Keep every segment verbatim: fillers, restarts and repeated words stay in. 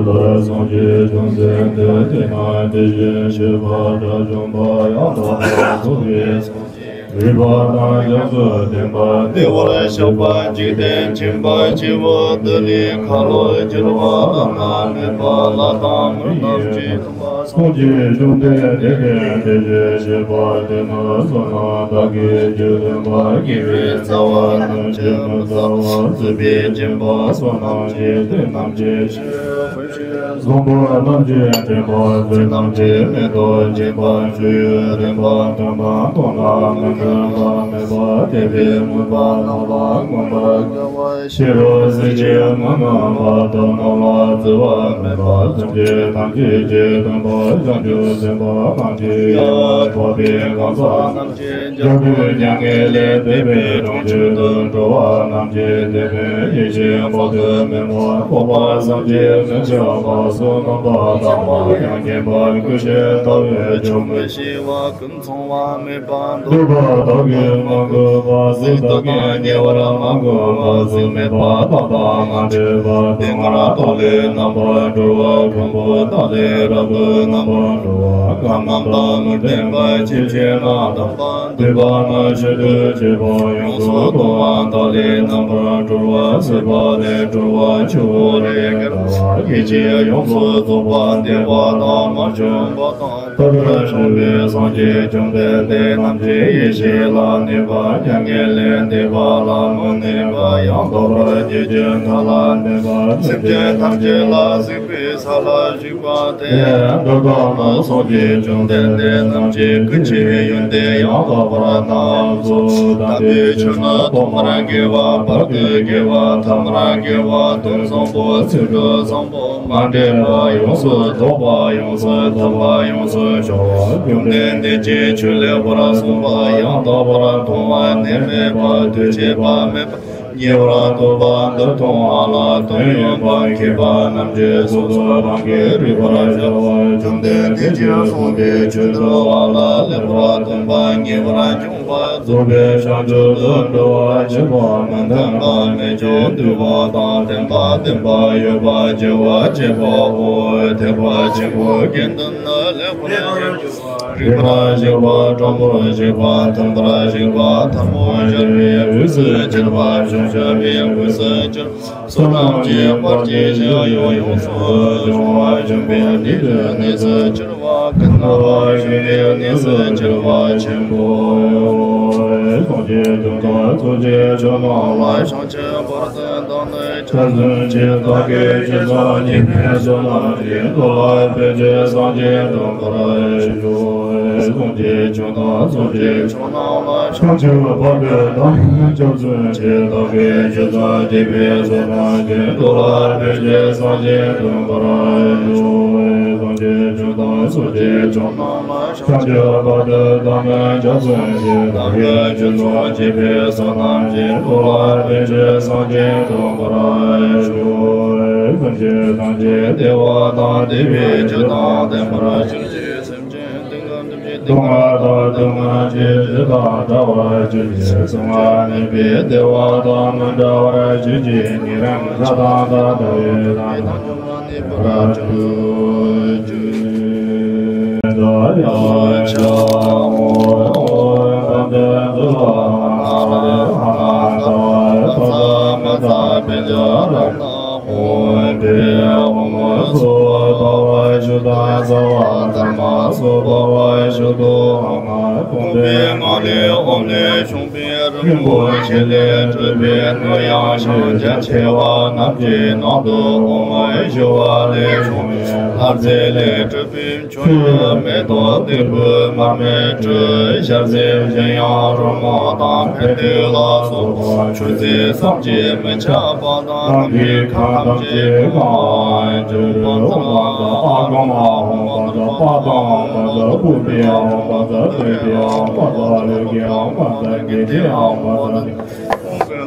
སངས་རྒྱས་བཅོམ་ལྡན་འདས་དེ་ན་དེ་བཞིན་གཤེགས་པ་དགྲ་བཅོམ་པ་ཡང་དག་པར་རྫོགས་པའི་སངས་རྒྱས་རིག་པ་དང་ཞབས་སུ་ལྡན་པ་བདེ་བར་གཤེགས་པ་འཇིག་རྟེན་མཁྱེན་པ་སྤྱི་བོ་ཏུ་ལའི་ཁ་ལོ་བསྒྱུར་བ་བླ་ན་མེད་པ་ལྷ་དང་མི་རྣམས་ཀྱིས་སྟོན་པ། སངས་རྒྱས་བཅོམ་ལྡན་འདས་དེ་ན་དེ་བཞིན་གཤེགས་པ་དེ་ནི་བསོད་ནམས་དག་གིས་རྒྱུད་ལྡན་པ་དགེ་བའི་རྩ་བ་རྣམས་ཀྱི་མི་རྩ་བ་སྲིད་པའི་སྦྱིན་པ་བསོད་ནམས་ཀྱི་དེ་རྣམས་ཀྱི་ཕྱིར། བཟང་པོ་རྣམས་ཀྱི་འདྲེན་པ་བསོད་ནམས་ཀྱི་སྨན་དང་བཅས་པ་སྤྱོད་ཡུལ་རིམ་པ་དོན་དང་ལྡན་ན་མི་འགྲོ་བ་མེད་པ་དད་པའི་མོས་པ་རྣམས་ལ་མངོན་པར་དགའ་བ། ཤེས་རབ་གཟི་བརྗིད་མི་ནུབ་པ་དང་རྣམ་པར་རྩེ་བ་མེད་པ་སེམས་ཅན་ཐམས་ཅད་ཀྱི་དོན་དུ་བྱང་ཆུབ་སེམས་དཔའ་རྣམས་ཀྱི་ཡང་དག་པའི་གང་ཟག་རྣམས་ཀྱི་རྒྱལ་པོའི་མྱ་ངན་ལས་འདས་པའི་གྲོང་ཁྱེར་དུ་འགྲོ་བ་རྣམས་ཀྱི་དད་པའི་ཡེ་ཤེས་དཔག་ཏུ་མེད་པ་འཕགས་པ་སངས་རྒྱས་མི་འཆབ་པ་བསོད་ནམས་དང་ལྡན་པ་ཡང་མཁྱེན་པ་ཀུན་ཤེས་ལྟ་བའི་ཆོས་མི་ཤེས་པ་ཀུན་མཚུངས་པ་མེད་པ་འདོད་པ་དག་གིས་མ་གོས་པ་གཟུགས་དག་གིས་ཉེ་བར་མ་གོས་པ་གཟུགས་མེད་པ་དག་དང་མ་འདྲེས་པ་སྡུག་བསྔལ་དག་ལས་རྣམ་པར་གྲོལ་བ་ཕུང་པོ་དག་ལས་རབ་ཏུ་རྣམ་པར་གྲོལ་བ་ཁམས་རྣམས་དང་མི་ལྡན་པ་ཕྱིན་ཅི་མ་ཐམས་པ་འདུས་པ་ན་ཤིན་ཏུ་གཅེས་པ་ཡོངས་སུ་གཏོང་བ་དག་ལས་རྣམ་པར་གྲོལ་བ་སྲེད་པ་ལས་གྲོལ་བ་ཆུ་བོ་རེ་འགའ་བ་སྐད་ཅིག་ཡོངས་སུ་རྫོགས་པ་བདེ་བ་དང་མ་བྱོན་པ་དང་། ལྟར་བྱུང་བའི་སངས་རྒྱས་བཅོམ་ལྡན་འདས་རྣམས་ཀྱི་ཡེ་ཤེས་ལ་གནས་པ་མྱ་ངན་ལས་འདས་པ་ལ་མི་གནས་པ་ཡང་དག་པར་རྒྱུད་ཀྱི་མཐའ་ལ་གནས་པ་སེམས་ཅན་ཐམས་ཅད་ལ་གཟིགས་པའི་ས་ལ་བཞུགས་པ་དེ་འདི་ལྟ་ན་སངས་རྒྱས་བཅོམ་ལྡན་འདས་རྣམས་ཀྱི་ཀུན་མཁྱེན་ཡོན་ཏན་ཡང་དག་པར་རྣམ་གསུངས། དམ་པའི་ཆོས་ནི་ཐོག་མར་དགེ་བ་བར་དུ་དགེ་བ་ཐ་མར་དགེ་བ་དོན་བཟང་པོ་ཚིག་འབྲུ་བཟང་པོ། མ་འདྲེས་པ་ཡོངས་སུ་རྫོགས་པ་ཡོངས་སུ་ཐོབ་པ་ཡོངས་སུ་སྦྱོང་བ་བཅོམ་ལྡན་འདས་ཀྱི་ཆོས་ལེགས་པར་གསུངས་པ་ཡང་དག་པར་མཐོང་བ་ནད་མེད་པ་དུས་ཆད་པ་མེད་པ་ཉེ་བར་ཐོབ་པ་འདི་མཐོང་བ་ལ་དོན་ཡོད་པ་མཁས་པ་རྣམས་ཀྱིས་སོ་སོ་རང་གིས་རིག་པར་བྱ་བ་བཅོམ་ལྡན་འདས་ཀྱིས་གསུངས་པའི་ཆོས་འདུལ་བ་ལ་ལེགས་པར་སྟོན་པ་ཉེ་བར་འབྱུང་བ། རྫོགས་པའི་བྱང་ཆུབ་ཏུ་འགྲོ་བར་བྱེད་པ་མི་མཐུན་པ་མེད་ཅིང་འདུས་པ་དང་ལྡན་པ་བརྟན་པ་ཡོད་པ་རྒྱས་པར་བྱེད་པའོ། ཐེག་པ་ཆེན་པོའི་དགེ་འདུན་ནི་ལེགས་པར་རིག་པར་བྱེད་པ་དྲང་པོར་བྱེད་པ་མཐུན་པར་བྱེད་པ་ཐལ་མོ་སྦྱར་བའི་དབུས་སུ་གྱུར་པ་བྱང་ཆུབ་པའི་དབུས་སུ་གྱུར་པ། བསོད་ནམས་ཀྱི་དཔལ་གྱི་ཞིང་ཡོངས་སུ་སྦྱོང་བ་འཇམ་པའི་སྡེ་དུ་གནས་སུ་གྱུར་པ། ཀུན་ནས་བྱུང་བའི་གནས་སུ་གྱུར་པ་ཆེན་པོ། སངས་རྒྱས་བཅོམ་ལྡན་ཚོགས་ཀྱི་མཆོག་རྣམས་ལ་བྱང་ཆུབ་བར་དུ་བདག་ནི་སྐྱབས་སུ་མཆི། བདག་གིས་སྦྱིན་སོགས་བགྱིས་པའི་བསོད་ནམས་ཀྱིས། འགྲོ་ལ་ཕན་ཕྱིར་སངས་རྒྱས་འགྲུབ་པར་ཤོག། སངས་རྒྱས་བཅོམ་ལྡན་འདས་ཀྱི་ཕྱོགས་རྣམས་ལ་བྱང་ཆུབ་བར་དུ་བདག་ནི་སྐྱབས་སུ་མཆི། བདག་གིས་སྦྱིན་སོགས་བགྱིས་པའི་བསོད་ནམས་ཀྱིས། འགྲོ་ལ་ཕན་ཕྱིར་སངས་རྒྱས་འགྲུབ་པར་ཤོག། སངས་རྒྱས་བཅོམ་ལྡན་འདས་ཀྱི་ཕྱོགས་རྣམས་ལ་བྱང་ཆུབ་བར་དུ་བདག་ནི་སྐྱབས་སུ་མཆི། བདག་གིས་སྦྱིན་སོགས་བགྱིས་པའི་བསོད་ནམས་ཀྱིས། འགྲོ་ལ་ཕན་ཕྱིར་སངས་རྒྱས་འགྲུབ་པར་ཤོག། སེམས་ཅན་ཐམས་ཅད་བདེ་བ་དང་བདེ་བའི་རྒྱུ་དང་ལྡན་པར་གྱུར་ཅིག། སེམས་ཅན་སྡུག་བསྔལ་ཐམས་ཅད་སྡུག་བསྔལ་གྱི་རྒྱུ་དང་བྲལ་བར་གྱུར་ཅིག། གསང་བ་མེད་པའི་བདེ་བ་དང་མི་འབྲལ་བར་གྱུར་ཅིག། ཉན་རང་ས་དང་ད་ལྟ་བའི་དང་། ཡང་ཕྱིར་མི་འབྱུང་བར་གྱུར་ཅིག། ཡ་ཆ་ཨོ་ཨོ་བ་དེ་ཛུ་ལ་ཨ་ར་ཧ་ན་ད་བ་ས་མ་ས་བེ་ཇ་ར་ན་ཨོ་བེ་ཨོ་མ་སོ་བ་བ་ཤུ་ད་ས་བ་ད་མ་སོ་བ་བ་ཤུ་དོ་ཨ་མ་ཀུམ་བེ་མ་ལེ་ཨོ་ལེ་ཤུང་བེ་རིན་པོ་ཆེ་ལས་གྲུབ་པའི་སྣོད་ཡངས་ཤིང་རྒྱ་ཆེ་བ་རྣམས་ཀྱི་ནང་དུ་ཨོ་མ་ཞུ་བ་ལས་བྱུང་བའི་ལྷ་རྫས་ལས་གྲུབ་པའི། ཆུ་མེ་ཏོག་ཏིལ་བུ་མར་མེ་སྤྲོས། ཞལ་ཟས་བཞིན་ཡང་རོལ་མོ་དང་ཕན་བདེ་ལ་སོགས་པ་མཆོད་རྫས་བསམ་གྱིས་མི་ཁྱབ་པ་དང་། གནམ་གྱི་ཁམས་ཐམས་ཅད་གང་གྱུར་ཏོ། ཨོཾ་བཛྲ་ཨ་ག་མ་ཧཱུྃ། བཛྲ་པ་ཏཾ། བཛྲ་པུཥྤེ་ཧཱུྃ། བཛྲ་ཏྭེ་པེ་ཧཱུྃ། བཛྲ་ལེ་ཀེ་ཧཱུྃ། བཛྲ་ཀི་ཏེ་ཧཱུྃ། བཛྲ།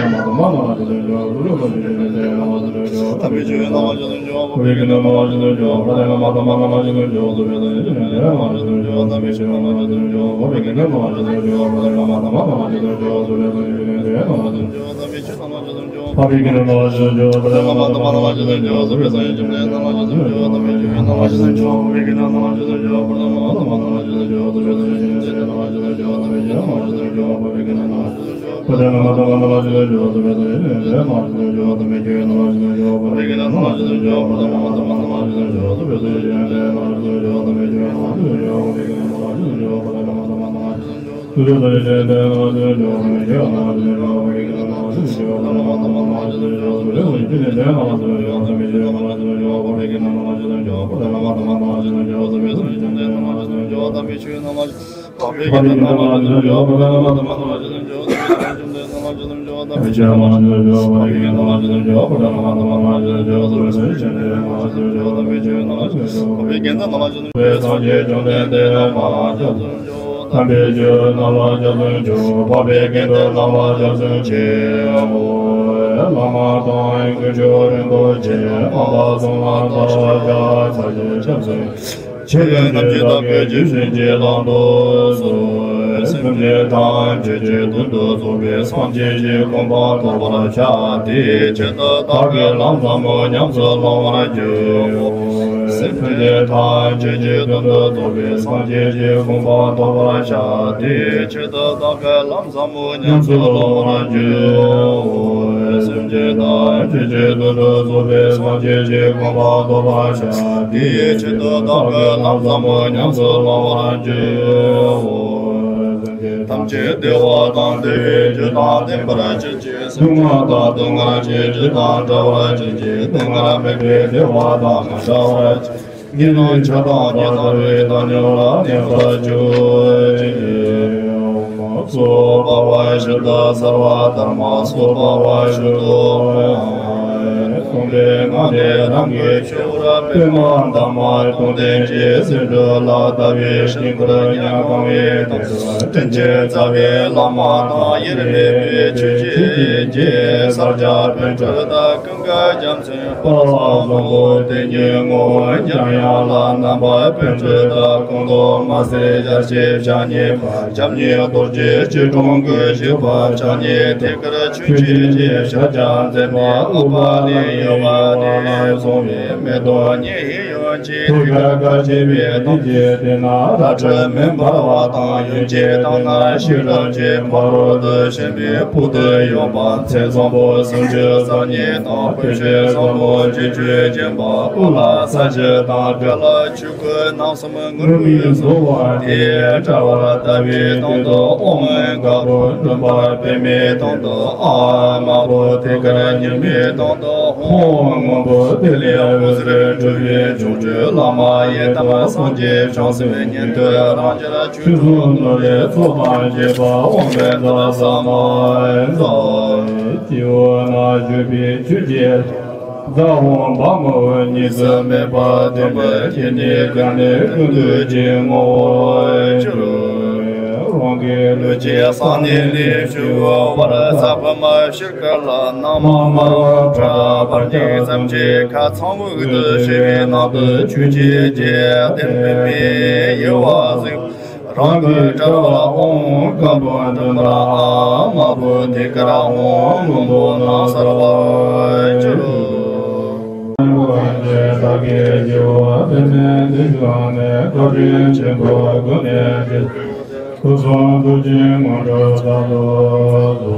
དམ་པའི་ཆོས་རྣམས་ལ་སྐྱབས་སུ་མཆིའོ། འཕགས་པའི་དགེ་འདུན་རྣམས་ལ་སྐྱབས་སུ་མཆིའོ། བླ་མ་དང་དཀོན་མཆོག་རིན་པོ་ཆེ་མ་དག་གསུམ་ལ་བདག་ཅག་ཚར་གཅིག་སྐྱབས་སུ་མཆི། ཆོས་ཀྱི་རྣམ་འཕྲུལ་དག་གིས་རྗེས་བཟུང་གི་ལམ་དུ་སོང་། སེམས་ཅན་ཐམས་ཅད་ཀྱི་དོན་དུ་རྫོགས་པའི་སངས་རྒྱས་ཀྱི་གོ་འཕང་ཐོབ་པར་བྱ། དེའི་ཆེད་དུ་བདག་གིས་ལམ་ཟབ་མོ་ཉམས་སུ་བླང་བར་བགྱིའོ། སེམས་ཅན་ཐམས་ཅད་ཀྱི་དོན་དུ་རྫོགས་པའི་སངས་རྒྱས་ཀྱི་གོ་འཕང་ཐོབ་པར་བྱ། དེའི་ཆེད་དུ་བདག་གིས་ལམ་ཟབ་མོ་ཉམས་སུ་བླང་བར་བགྱིའོ། སེམས་ཅན་ཐམས་ཅད་ཀྱི་དོན་དུ་རྫོགས་པའི་སངས་རྒྱས་ཀྱི་གོ་འཕང་ཐོབ་པར་བྱ། དེའི་ཆེད་དུ་བདག་གིས་ལམ་ཟབ་མོ་ཉམས་སུ་བླང་བར་བགྱིའོ། སེམས་ཅན་ཐམས་ཅད་བདེ་བ་དང་བདེ་བའི་རྒྱུ་དང་ལྡན་པར་གྱུར་ཅིག་སྡུག་བསྔལ་དང་སྡུག་བསྔལ་གྱི་རྒྱུ་དང་བྲལ་བར་གྱུར་ཅིག་སྡུག་བསྔལ་མེད་པའི་བདེ་བ་དང་མི་འབྲལ་བར་གྱུར་ཅིག་ཉོན་མོངས་ཆགས་སྡང་དང་འདྲ་བའི་བཏང་སྙོམས་ལ་གནས་པར་གྱུར་ཅིག་སོ་སྦ་བ་ཤུདྡྷ་སརྦ་དྷརྨ་སོ་སྦ་བ་ཤུདྡྷོ། གསུངས་པའི་སྔགས་འདི་རང་གིས་ཆོས་སྐུར་པདྨ་འདབ་མ་སྟོང་ལྡན་གྱི་སེང་ཕྲུག་ལ་ལྟ་བུའི་དཀྱིལ་འཁོར་ཉ་གང་བའི་དོན་དུ་དྲིན་ཅན་རྩ་བའི་བླ་མ་དང་དབྱེར་མེད་པའི་ཆོས་ཀྱི་རྗེ་ས་སྐྱ་པཎ་གྲུབ་དང་ཀུན་དགའ་རྒྱ་མཚོའི་དཔལ་བཟང་པོ་དེ་ཉིད་ངོ་བོ་འཇམ་དབྱངས་ལ་རྣམ་པར་ཕན་ཕྱིར་དང་ཀུན་རྫོབ་མ་ཟད་ཞལ་ཕྱེ་ཕྱག་བརྙེས་པ་བྱམས་སྙིང་རྡོ་རྗེ་སྐྱིལ་ཀྲུང་གིས་བཞུགས་པ་ཕྱག་གཉིས་ཐད་ཀར་ཆོས་ཀྱི་རྗེ་ཕྱག་རྒྱ་མཛད་པའི་ཨུཏྤ་ལའི་ཡུ་བ་ལས་བྱུང་བའི་མེ་ཏོག་ཉི་ཡི་ཡུལ་ ཐུགས་ཀར་བཀའ་བྱེད་པའི་གཏམ་གྱི་དེ་ན་རལ་གྲི་མེ་འབར་བ་དང་། གཡོན་གྱི་ཐང་ན་ཤེལ་རབ་ཀྱི་འབག་རོལ་དུ་ཞོན་པའི་བུ་དུ་ཡོད་པ་མཚན་བཟང་པོ་སུམ་ཅུ་སོ་གཉིས་དང་། དཔེ་བྱད་བཟང་པོ་བརྒྱད་ཅུས་བརྒྱན་པ། དབུ་ལ་ས་གཞི་དང་སྐེ་ལ་ཆོས་གོས་རྣམ་གསུམ་ངུར་སྨྲིག་བཟོ་བ་དེས་དཔྲལ་བར་བལྟ་བའི་སྟེང་དུ་ཨོཾ་དཀར་པོ་འགྲོ་བ་པདྨའི་སྟེང་དུ་ཨཱཿདམར་པོ་ཐད་ཀར་ཉི་མའི་སྟེང་དུ་ཧཱུྃ་སྔོན་པོ་ཏི་ལི་འོད་ཟེར་འཕྲོ་བའི་འབྱུང་གྲོལ་བླ་མ་ཡི་དམ་སངས་རྒྱས་བྱང་སེམས་ཉན་ཐོས་རང་རྒྱལ་ཆོས་སྲུང་ནོར་ལྷའི་ཚོགས་དང་བཅས་པ་དབང་པོའི་རྫས་ཟབ་མོ་ཡིན་ལ། སྤྱི་བོ་ན་བཞུགས་པའི་ཆོས་ཀྱི་རྫ་དབང་བ་མོ་གཉིས་སུ་མེད་པ་ལྡན་པའི་སྤྱན་ནི་རྒྱ་མཚོའི་ཀུན་འདུས་ཀྱི་ངོ་བོར་གྱུར། རང་གི་ལུས་ཀྱི་གསང་གནས་ལས་བྱུང་བར་ས་ཕུ་མ་ཤེལ་དཀར་ལ་ནང་མ་དམར་བ་ཕྲ་བར་གྱི་ཙམ་གྱི་ཁ་ཚང་བོ་དུ་བྱས་པའི་ནང་དུ་ཆོས་ཀྱི་རྒྱལ་བསྟན་པའི་ཡུལ་བ་གཟིགས། རང་གི་དཔྲལ་བར་ཨོཾ་དཀར་པོ་འགྲོ་བ་ཨཱཿདམར་པོ་ཐད་ཀར་ཨོཾ་སྔོན་པོ་ནང་གསལ་བར་གྱུར། བདག་གི་སྤྱི་བོ་པདྨའི་མཐིལ་བྱས་ནས། བཀའ་དྲིན་ཆེན་པོ་ཀུན་ནས་ཕུན་སུམ་ཚོགས་ཤིང་དངོས་གྲུབ་བདག་ཏུ་གསོལ། ད་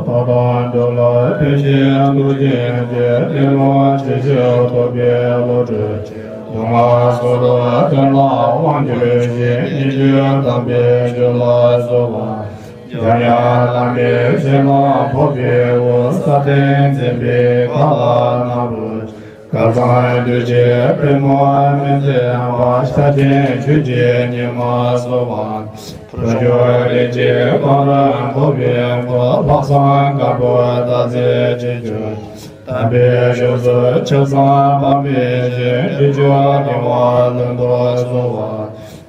ལྟ་འགྲོ་ལ་ཕན་ཕྱིར་ཐུགས་རྗེ་ཆེ། ལེགས་སློང་ཇི་བཞིན་ཐོབ་པའི་བློ་གྲོས་ཆོད། སྡུག་བསྔལ་སོགས་དང་བྲལ་བའི་དབང་གྱུར་ཅིང་། སྙན་བརྒྱུད་དམ་པའི་ཆོས་ལ་གསོལ་བ། འཇམ་དབྱངས་བླ་མའི་ཞལ་ལ་ཕོག་པའི་འོག་ས་སྟེང་འཛིན་པའི་མཁའ་ལ་རྣམ་རོལ་ཅིང་། སྐལ་བཟང་གདུལ་བྱའི་པད་མོ་མི་ཟད་པ། ཆར་ཆེན་ཆོས་ཀྱི་ཉི་མ་སོགས་པ། ཕུར་ལྕོག་ལེགས་བརྗིད་གང་རུང་ཐོབ་པའི་འོག་ལྷག་བསམ་དཀར་པོ་ལྟར་མཛད་ཅིང་བྱོན། དམ་པའི་ཕྱོགས་སུ་ཆགས་སྡང་སྤངས་པའི་ཕྱིར། རིགས་མཆོག་དགེ་བ་ལོན་པར་གསོལ་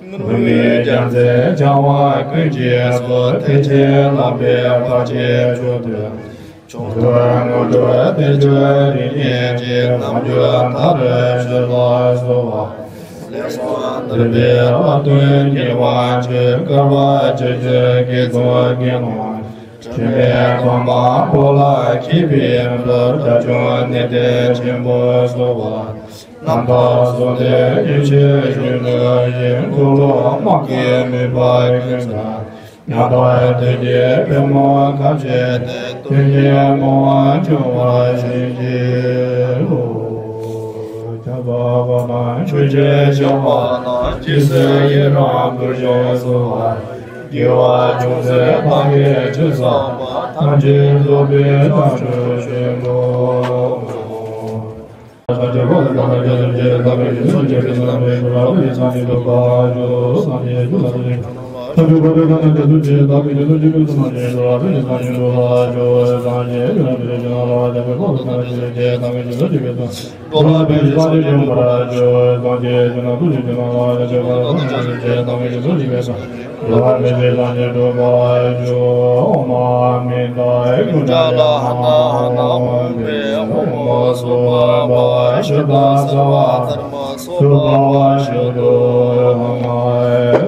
བ། མུ་མེད་རྒྱལ་མཚན་འཆང་བ་ཀུན་གྱི་གཙོ། ཐེག་ཆེན་ལམ་པའི་བར་ཆད་སྐྱོབ་སྟེ། བྱང་ཆུབ་དངོས་གྲུབ་བདེ་སྤྱོད་རིགས་ལྔའི་རྗེ། རྣལ་འབྱོར་མཐའ་རུ་སྤྱོད་ལ་གསོལ་བ། ལེགས་སོ་བདུད་པའི་བླ་མཐུ་ཉེ་བར་ཆོད། བསྐལ་པ་བཅུ་བཞི་བགེགས་དང་བགེགས་དབང་། དྲི་མེད་གོང་མ་འཁོར་ལ་འཁྱིལ་པའི་མཐུས། དགྲ་བཅོམ་ནི་ཟླས་ཆེན་པོ་གསོལ་བ། རྣམ་དག་གསོལ་འདེབས་ཡེ་ཤེས་གཞོན་ནུ་ཡི། འཁོར་ལོ་དམག་གིས་མུན་པ་ཀུན་སེལ། མྱང་འདས་དུས་ཀྱི་པད་མོ་ཁ་བྱེ་སྟེ། དོན་གཉིས་སྨོན་ལམ་འབྱུང་བར་བྱིན་གྱིས་རློབས། ཁྱབ་པ་དང་ཆོས་ཀྱི་བྱ་བ་རྣམས། ཇི་སྲིད་ཡུན་རིང་འབུལ་ཞིང་གསོལ་བ། དགེ་བ་ཅུང་ཟད་བཏང་བའི་ཆོས་བསགས་པ། ཐམས་ཅད་རྫོགས་པའི་བྱང་ཆུབ་ཆེན་པོའི།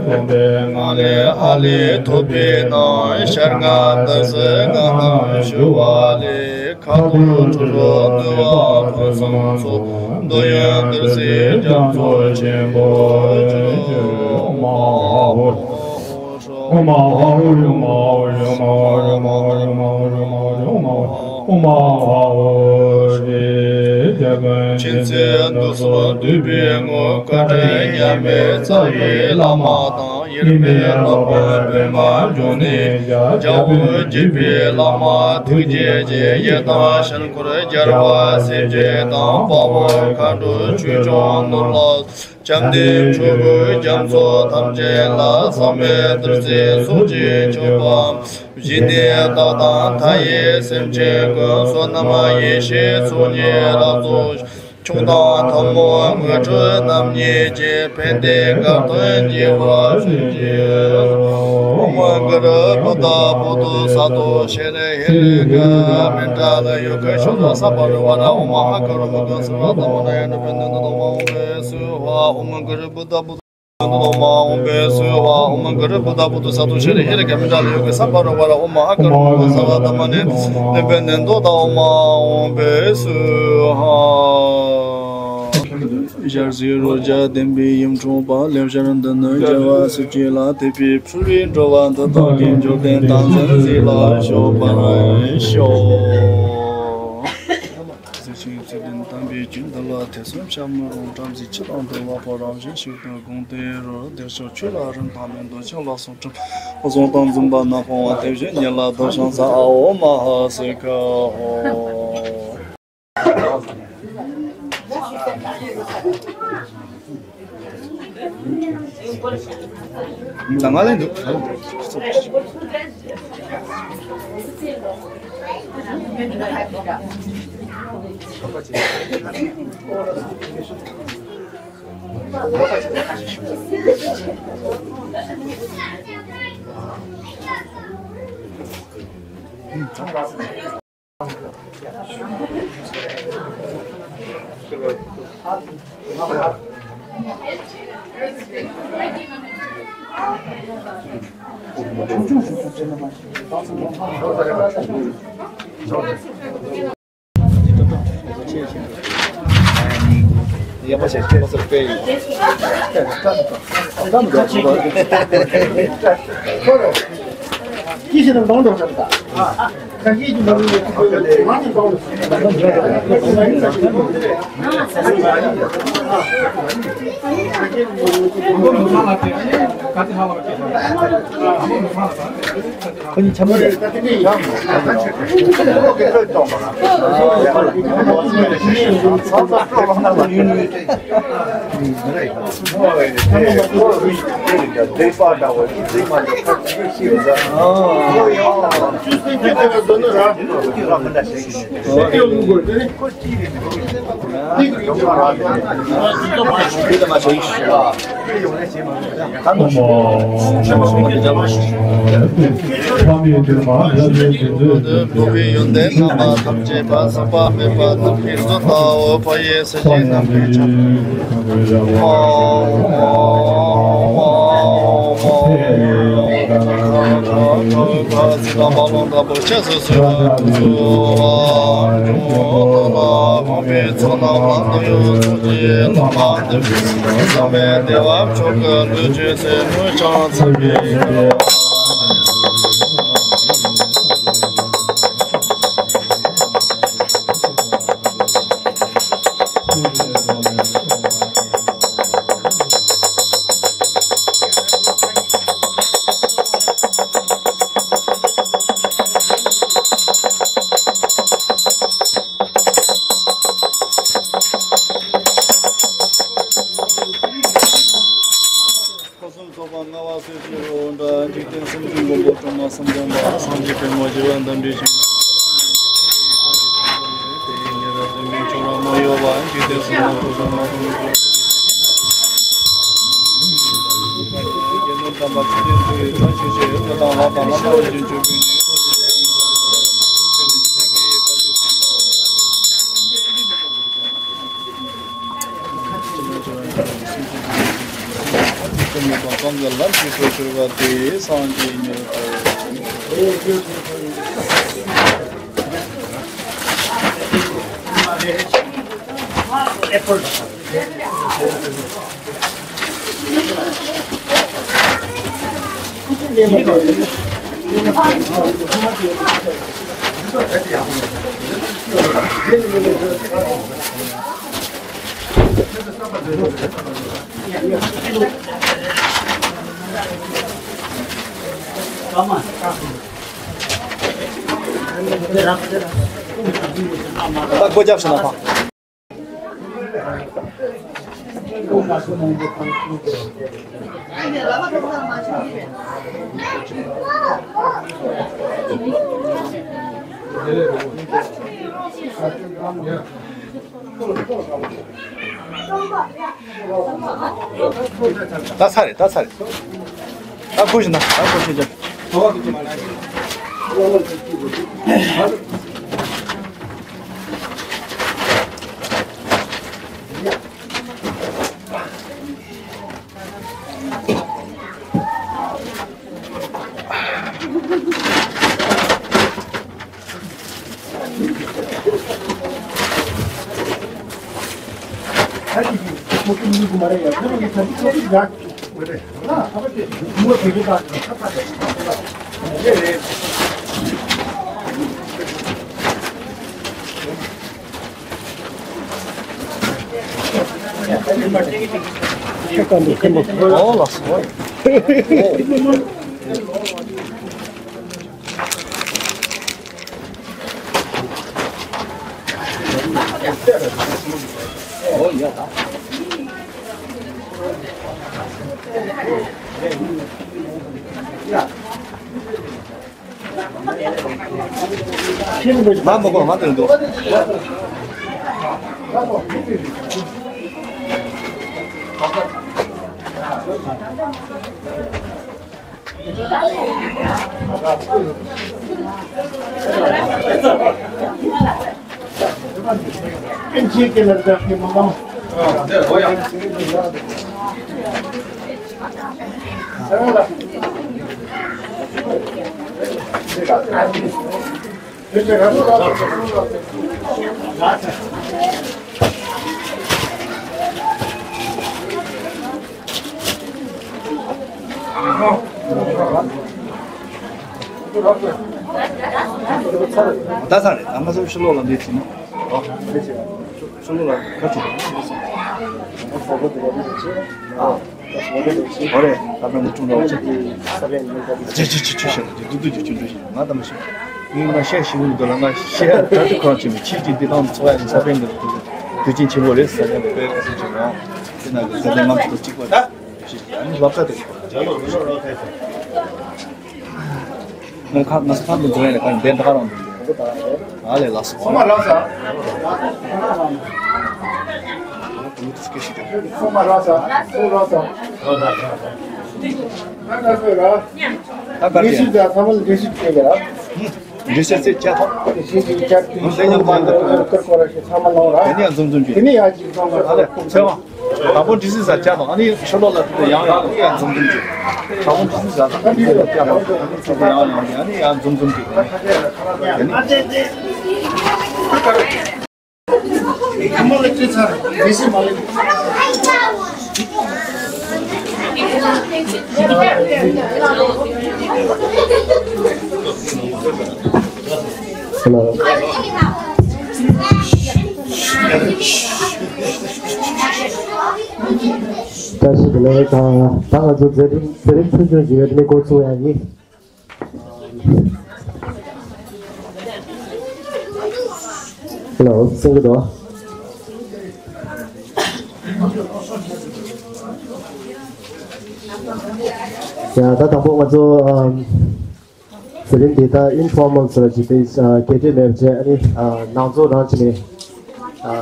སྟོན་པའི་ངང་ལས་ཨ་ལས་ཐོབ་པའི་ནང་། ཤར་ལྔ་དུས་སུ་ལྔ་རྣམས་ཞུ་བ་ལས། ཁ་དོག་དྲི་རོ་བསྣོལ་བ་ཕུན་སུམ་ཚོགས། འདོད་ཡོན་བདུད་རྩིའི་རྒྱ་མཚོ་ཆེན་པོར་གྱུར། ཨོཾ་ཨཱཿཧཱུྃ། ཨོཾ་ཨཱཿཧཱུྃ། ཨོཾ་ཨཱཿཧཱུྃ། མཆོད་པའི་ངོ་བོ་བཀའ་དྲིན་མཉམ་མེད་རྩ་བའི་བླ་མ་དང་། དབྱེར་མེད་ལྷག་པའི་པདྨ་འབྱུང་གནས་ཤར། རྒྱལ་པོ་དགྱེས་པའི་བླ་མ་ཐུགས་རྗེ་ཆེ། ཡི་དམ་དཀྱིལ་འཁོར་རྒྱལ་བ་སྲས་བཅས་དང་། དཔའ་བོ་མཁའ་འགྲོ་ཆོས་སྐྱོང་ནོར་ལྷ། བཅོམ་ལྡན་ཁྲོ་བོའི་རྒྱ་མཚོ་ཐམས་ཅད་ལ། ཟག་མེད་བདུད་རྩིའི་ཚོགས་ཀྱིས་མཆོད་པ། བཞེས་ནས་བདག་དང་མཐའ་ཡས་སེམས་ཅན་ཀུན། བསོད་ནམས་ཡེ་ཤེས་ཚོགས་གཉིས་རབ་རྫོགས་ཤིང་། མཆོག་དང་ཐུན་མོང་དངོས་གྲུབ་རྣམ་གཉིས་ཀྱི། ཕན་བདེའི་སྐལ་དོན་རྒྱས་པར་བྱིན་གྱིས་རློབས། ཨོཾ་གུ་རུ་བུདྡྷ་བོ་དྷི་ས་ཏྭ་ཤྲཱི་ཧི་རི་ཀ་མཎྜལ་ཡོ་ག་ཤོ་ལོ་ཀ་སརྦ་རོ་ཧ་ར། ཨོཾ་མ་ཧཱ་ཀ་རུ་ཎི་ཀ་སརྦ་ད་མ་ན་ཡ་ནུ་པ་ནི་ནི་ནོ་མ། ཨོཾ་བེ་སྭཱ་ཧཱ། ཨོཾ་གུ་རུ་བུདྡྷ་བོ་དྷི་ནི་ནོ་མ། ཨོཾ་བེ་སྭཱ་ཧཱ། ཨོཾ་གུ་རུ་བུདྡྷ་བོ་དྷི་ས་ཏྭ་ཤྲཱི་ཧི་རི་ཀ་མཎྜལ་ཡོ་ག་སརྦ་རོ་ཧ་ར། ཨོཾ་མ་ཧཱ་ཀ་རུ་ཎི་ཀ་སརྦ་ད་མ་ནི་ནི་པ་ནི་ནི་ནོ་མ། ཨོཾ་བེ་སྭཱ་ཧཱ། ཞལ་གཟིགས་རོ་བརྒྱ་ལྡན་པའི་ཡུམ་འཁྲུངས་པ། ལེགས་སྦྱར་འདི་ནི་རྒྱལ་བ་སྲས་བཅས་ལ་ཕུལ་བས། ཕུལ་བས་འགྲོ་བ་འདི་དག་གི་འབྱོར་ལྡན་བདག་འཛིན་ཟིལ་ལ་ཕོག་པར་ཤོག། གཟི་བརྗིད་ཚུལ་ལྡན་དམ་པའི་རྒྱུད་འདི་ལ། ཐེ་ཚོམ་བྱ་མི་རུང་། བྲམ་ཟེ་ཁྱེད་དང་འདུལ་བ་པོ། རང་བཞིན་ཞིག་ཏུ་དགོངས་ཏེ་རོལ། བདེ་མཆོག་ཁྱོད་ལ་རིན་ཐང་མེད། འདོད་ཆགས་ལ་སོགས་གྲིབ་གཟུངས་དང་འཛུམ་པ་ནག་ཕུང་བ། དེ་བཞིན་ཉིད་ལ་སྡུག་ཅིང་ཚ་འོ་མ་ཧ་སི་ཁ་ཧོ། ད་ང་ལན་འདུག་སྐུ་གསུམ་ཚོགས་པ་ལྔ་པ་སྲས་བཅས་རོལ་པ་འདྲ། འཇིག་རྟེན་སེམས་ཅན་མགོན་པོ་སྒྲོལ་མ་སེམས་སྐྱོང་པ། སངས་རྒྱས་པདྨོ་རྒྱལ་བ་འདམ་བྲལ་ཞིང་། དེ་ཡི་ཉེ་རབས་བསྟན་པའི་ཆོས་རབ་མ་གཡོས་པ། འཇིག་རྟེན་སེམས་ནང་ཐུགས་བསམ་མ་བསྒོམས་ཀྱི། དགེ་འདུན་དམ་པ་ཚུལ་ལྡན་ཚུལ་ཁྲིམས་ཆོས་ཀྱི་དབུ་དང་བླ་དང་བླ་མ་རིམ་བྱོན་མཆོད་འབུལ་ནས། ད་སྒོ་རྒྱབ་ཤིག་ན་ཕ། ད་ཚར་རེད། ད་ཚར་རེད། ད་ཁུར་ཞིག་ན། ད་ཁུར་ཞིག་ཅན། མ་མོ་གོ་མ་དོན་དུ། ད་ས་རེད། ཨ་མ་སོ་ཕྱི་ལོགས་ལ་འདི་བྱེད་ན། ཨོ། འདི་བྱེད་ན། ཕྱི་ལོགས་ལ་ཁ་ཕྱེ། ཨོ། ཨོ་རེད། ད་ལྟ་འདི་ཀྲུང་རོགས་ཆེ། ཅི་ཅི་ཅི་ཅི་ཞེས་ཏུ་ཏུ་ཅི་ཅི་ཅི་ཞེས་ང་ད་མ་ཤེས། ངས་ང་ཤེས་ཤེས་ཡོང་འདུག་ལ། ང་ཤེས་ཡ་ད་དུ་ཁོང་ཆེན་པོ་ཆེས་ཀྱི་འདི་དང་འཚོ་བ་ཡང་ས་པན་གྱི་དུས་ཆེན་ཆེན་པོ་རེད་ཟེར་ནས་དཔེ་ཁ་སང་ཆེན་པོ་དེ་ན་གི་ས་པན་ལམ་ཞིག་ཏུ་གཅིག་པ་ད་ཞིག་ཡང་ནི་ལབ་ས་དེ་ང་ཁ་ང་ཁ་འདི་འགྲོ་ཡ་ལ་ཁ་འདན་ད་ག་རང་འདུག་ཨ་ལས་ལགས་སོ། ཁོ་མ་ལགས་སོ། ཁོ་མ་ལགས་སོ། ཁོ་ལགས་སོ། ད་ག་རེ་ད་ཚང་མ་ལ་འགྲེལ་བཤད་བྱེད་ཡ། འགྲེལ་བཤད་བྱེད་ཡ་ཐོག་འགྲེལ་བཤད་བྱེད་ཡ་ཐོག་ང་ཚང་མ་ལ་ཀར་ཀོ་ར་ཤི་ཚང་མ་ལོང་ར། དེ་ནས་ཡང་འཛོམས་འཛོམས་བྱེད། དེ་ནས་ཡང་ཅིག་འཛོམས་ལ་ཨ་ལས་ཚེ་དབང་། དང་པོ་འདྲི་སྲིད་ས་བྱ་དང་ཨ་ནི་ཕྱི་ལོགས་ལ་དེ་ཡང་ཡང་ཡང་འཛོམས་འཛོམས་བྱེད། དང་པོ་འདྲི་སྲིད་ས་དང་ཨ་ནི་ཚེ་དབང་བྱ་དང་ཨ་ནི་ཚེ་དབང་ཡང་ཡང་ཡང་ཨ་ནི་ཡང་འཛོམས་འཛོམས་བྱེད། དེ་ནི། Hello. བཀྲ་ཤིས་བདེ་ལེགས། ད་ད་ང་ཚོ་མཛད་རིམ་མཛད་རིམ་ཆུང་ཆུང་ཞིག་ཡོད་དེ་ནས་འགོ་ཚུགས་ཡ་ཡིན། Hello, གསན་གྱི་འདུག་ཡ། ད་དང་པོ་ང་ཚོ་ཨམ་ཟེར་རིང་འདི་ད་ཨིན་ཕོར་མལ་ཟེར་བ་ཅིག་དེ་ཨ་སྐད་འབོད་མེད་པ་བྱས། ཨ་ནི་ཨ་ནང་ཚོ་རང་བྱས་ནས་ཨ་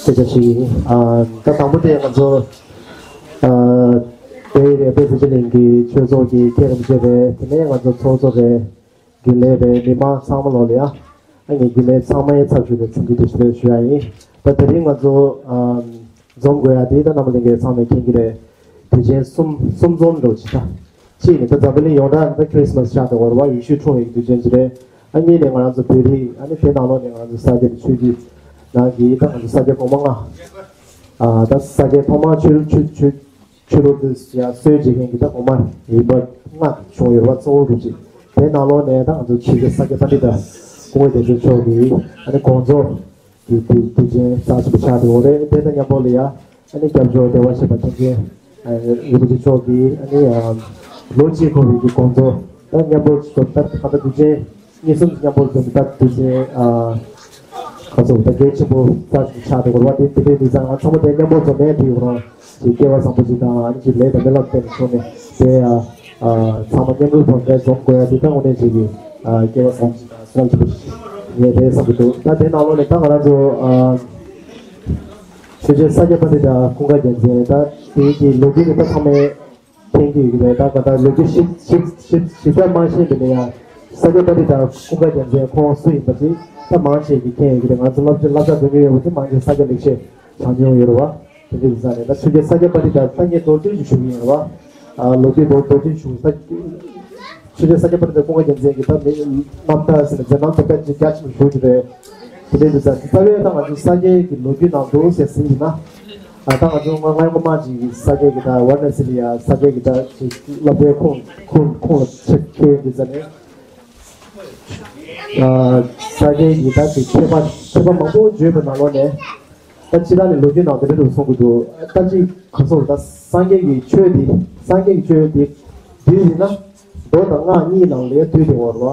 སྐད་ཆ་ཞིག་ཡིན། ཨ་ད་དང་པོ་དེ་ང་ཚོ་ཨ་དེ་རེད། དཔལ་ས་ཆེན་གླིང་གི་ཆོས་ཚོགས་ཀྱི་མཁན་རིན་པོ་ཆེ་རེད། དེ་ནས་ང་ཚོ་ཚོགས་གཙོ་རེད། རྒྱུན་ལས་རེད། མི་མང་ཚང་མ་ལོག་ལ་ཡ། ཨ་ངས་རྒྱུན་ལས་ཚང་མའི་ཚབ་ཞུས་ནས་འཚམས་འདྲི་བཀྲ་ཤིས་བདེ་ལེགས་ཞུ་ཡ་ཡིན། ད་དེ་རིང་ང་ཚོ་ཨམ་འཛོམས་དགོས་ཡ་དེ་ད་རྣམ་པ་ལྷན་རྒྱས་ཚང་མས་མཁྱེན་གྱི་རེད། དུས་ཆེན་གསུམ་གསུམ་འཛོམས་འགྲོ་ཅི་ད། གཅིག་ནི་ད་འཛམ་བུ་གླིང་ཡོངས་གྲགས་ད་ཁྲི་སི་མ་སི་ཆགས་འདུག་བར་བ་ཡུལ་ཤུལ་འཁྲུངས་ཡོད་ཀྱི་དུས་ཆེན་ཅིག་རེད། ཨ་གཉིས་ནས་ང་རང་ཚོ་བོད་རིགས། ཨ་ནི་དེ་ནང་ལོགས་ནས་ང་རང་ཚོ་ས་སྐྱ་ཆོས་བརྒྱུད་ནང་གི་ད་ང་ཚོ་ས་སྐྱ་གོང་མ་ལྔ། ཨ་ད་ས་སྐྱ་ཐོག་མར་ཆོས་ཆོས་ཆོས་ཆོས་ལུགས་འདི་ཡང་སྲོལ་འབྱེད་མཁན་གྱི་ད་གོང་མ་རིམ་པ་ལྔ་བྱུང་ཡོད་པ་གཙོ་བོ་གྲུབ་ཅིག་དེའི་ནང་ལོགས་ནས་ད་ང་ཚོ་ཆོས་རྒྱལ་ས་སྐྱ་པཎྜི་ཏ་སྐུ་ངོ་རྒྱལ་མཚན་མཆོག་གིས་ཨ་ནི་དགོངས་རྫོགས་ཀྱི་དུས་དུས་ཆེན་རྩ་ཆེན་པོ་ཆགས་འདུག་རེད། དེ་དང་མཉམ་པོ་ལ་ཡ་ཨ་ནི་སྐྱབས་མཆོག་བདེ་བར་གཤེགས་པ་མཁན་ཆེན་རིན་པོ་ཆེ་མཆོག་གིས་ཨ་ནི་ལོ་གཅིག་འཁོར་བའི་གི་དགོངས་རྫོགས་ད་མཉམ་པོ་ད་ད་ད་དུས་ཆེན། གཉིས་གསུམ་མཉམ་པོ་འཛོམས་པ་ད་དུས་ཆེན་ཨ་ཁ་སོ་ད་གལ་ཆེན་པོ་རྩ་ཆེན་ཆགས་འདུག་བ། དེ་དེ་འདྲའི་དུས་ཙང་ང་ཚང་མ་དེ་མཉམ་པོ་འཛོམས་ནས་དེ་ཡོང་རང་ཅིག་སྐལ་བ་བཟང་པོ་ཞིག་དང་ཨ་ནི་ཅིག་ལས་དང་མི་ལབ་བསྟན་ནས་བྱུང་ནས་དེ་ཨ་ཨ་ཚང་མ་མཉམ་རུབ་ཐོག་ནས་འཛོམས་དགོས་ཡ་དེ་ད་དངོས་གནས་ཅིག་གི་ཨ་སྐལ་བ་བཟང་ཞིག་དང་བསོད་ནམས་ཆེན་པོ་ཞིག་ངས་དེ་བསམ་གྱི་འདུག་ད་དེ་ནང་ལོགས་ནས་ད་ང་རང་ཚོ་ཨ་ཆོས་རྒྱལ་ས་སྐྱ་པཎྜི་ཏ་ཀུན་དགའ་རྒྱལ་མཚན་ད་དེའི་གི་ལོ་རྒྱུས་ནི་ད་ཚང་མས། མཁྱེན་གྱི་ཡོད་ཀྱི་རེད། ད་ད་ལྟ་ལོ་རྒྱུས་ཞིབ་ཞིབ་ཞིབ་ཞིབ་ཆ་མ་ཤེས་པ་ཡིན་ན་ཡང་ས་སྐྱ་པཎྜི་ཏ་ཀུན་དགའ་རྒྱལ་མཚན་ཁོང་སུ་ཡིན་པ་ཅིག་ད་མང་ཆེ་གིས་མཁྱེན་ཡོད་ཀྱི་རེད། ང་ཚོ་སློབ་སློབ་གྲྭ་འགྲོ་མྱོང་ཡོད་པ་ཅིག་མང་ཆེ་ས་སྐྱ་ལེགས་བཤད་སྦྱང་མྱོང་ཡོད་རེད་བ། དེ་འདྲ་ཡིན་ཙང་ནས་ད་ཆོས་རྒྱལ་ས་སྐྱ་པཎྜི་ཏ་ད་ངས་མདོར་བསྡུས་ཤིག་ཞུ་གི་ཡིན་རེད་བ། ཨ་ལོ་རྒྱུས་མདོར་མདོར་བསྡུས་ཞུ་ད། ཆོས་རྒྱལ་ས་སྐྱ་པཎྜི་ཏ་ཀུན་དགའ་རྒྱལ་མཚན་གྱི་ད་མི་རྣམ་ཐར་ཟེར་ན་མཛད་རྣམ་ད་དཔེ་རྒྱ་ཆེན་པོ་ཞུ་གི་རེད། དེ་འདྲའི་འདུག་ས་རྩ་བའི་ད་ང་ཚོ་ས་སྐྱའི་གི་ལོ་རྒྱུས་ནང་དུ་ཟེར་ཟིན་ཡིན་ན། ཨ་ད་ང་ཚོ་སྔ་སྔ་སྔོན་མ་ཅིག་ས་སྐྱའི་གི་ད་ཝར་ན་སི་ལི་ཡ་ས་སྐྱའི་གི་ད་ཅིག་སློབ་གྲྭའི་ཁོངས་ཁོངས་ཁོངས་ལ་ཆ་ཁྱེར་ཡོང་དུས་ཙ་ནས། ཨ་ས་སྐྱའི་གི་ད་ཅིག་མཁས་པ་མཁས་པ་མང་པོ་བརྗོད་པའི་ནང་ལོགས་ནས། ད་སྤྱི་བཏང་ནས་ལོ་རྒྱུས་ནང་དེ་འདྲ་འདུག་གསུང་གི་འདུག་ད་ཅིག་ག་སོགས་ད་སངས་རྒྱས་ཀྱི་ཆོས་འདི་སངས་རྒྱས་ཀྱི་ཆོས་འདི་བསྡུས་ཡིན་ན། མདོ་དང་སྔགས་གཉིས་ནང་ལས་བསྡུས་ཏེ་འོར་བ།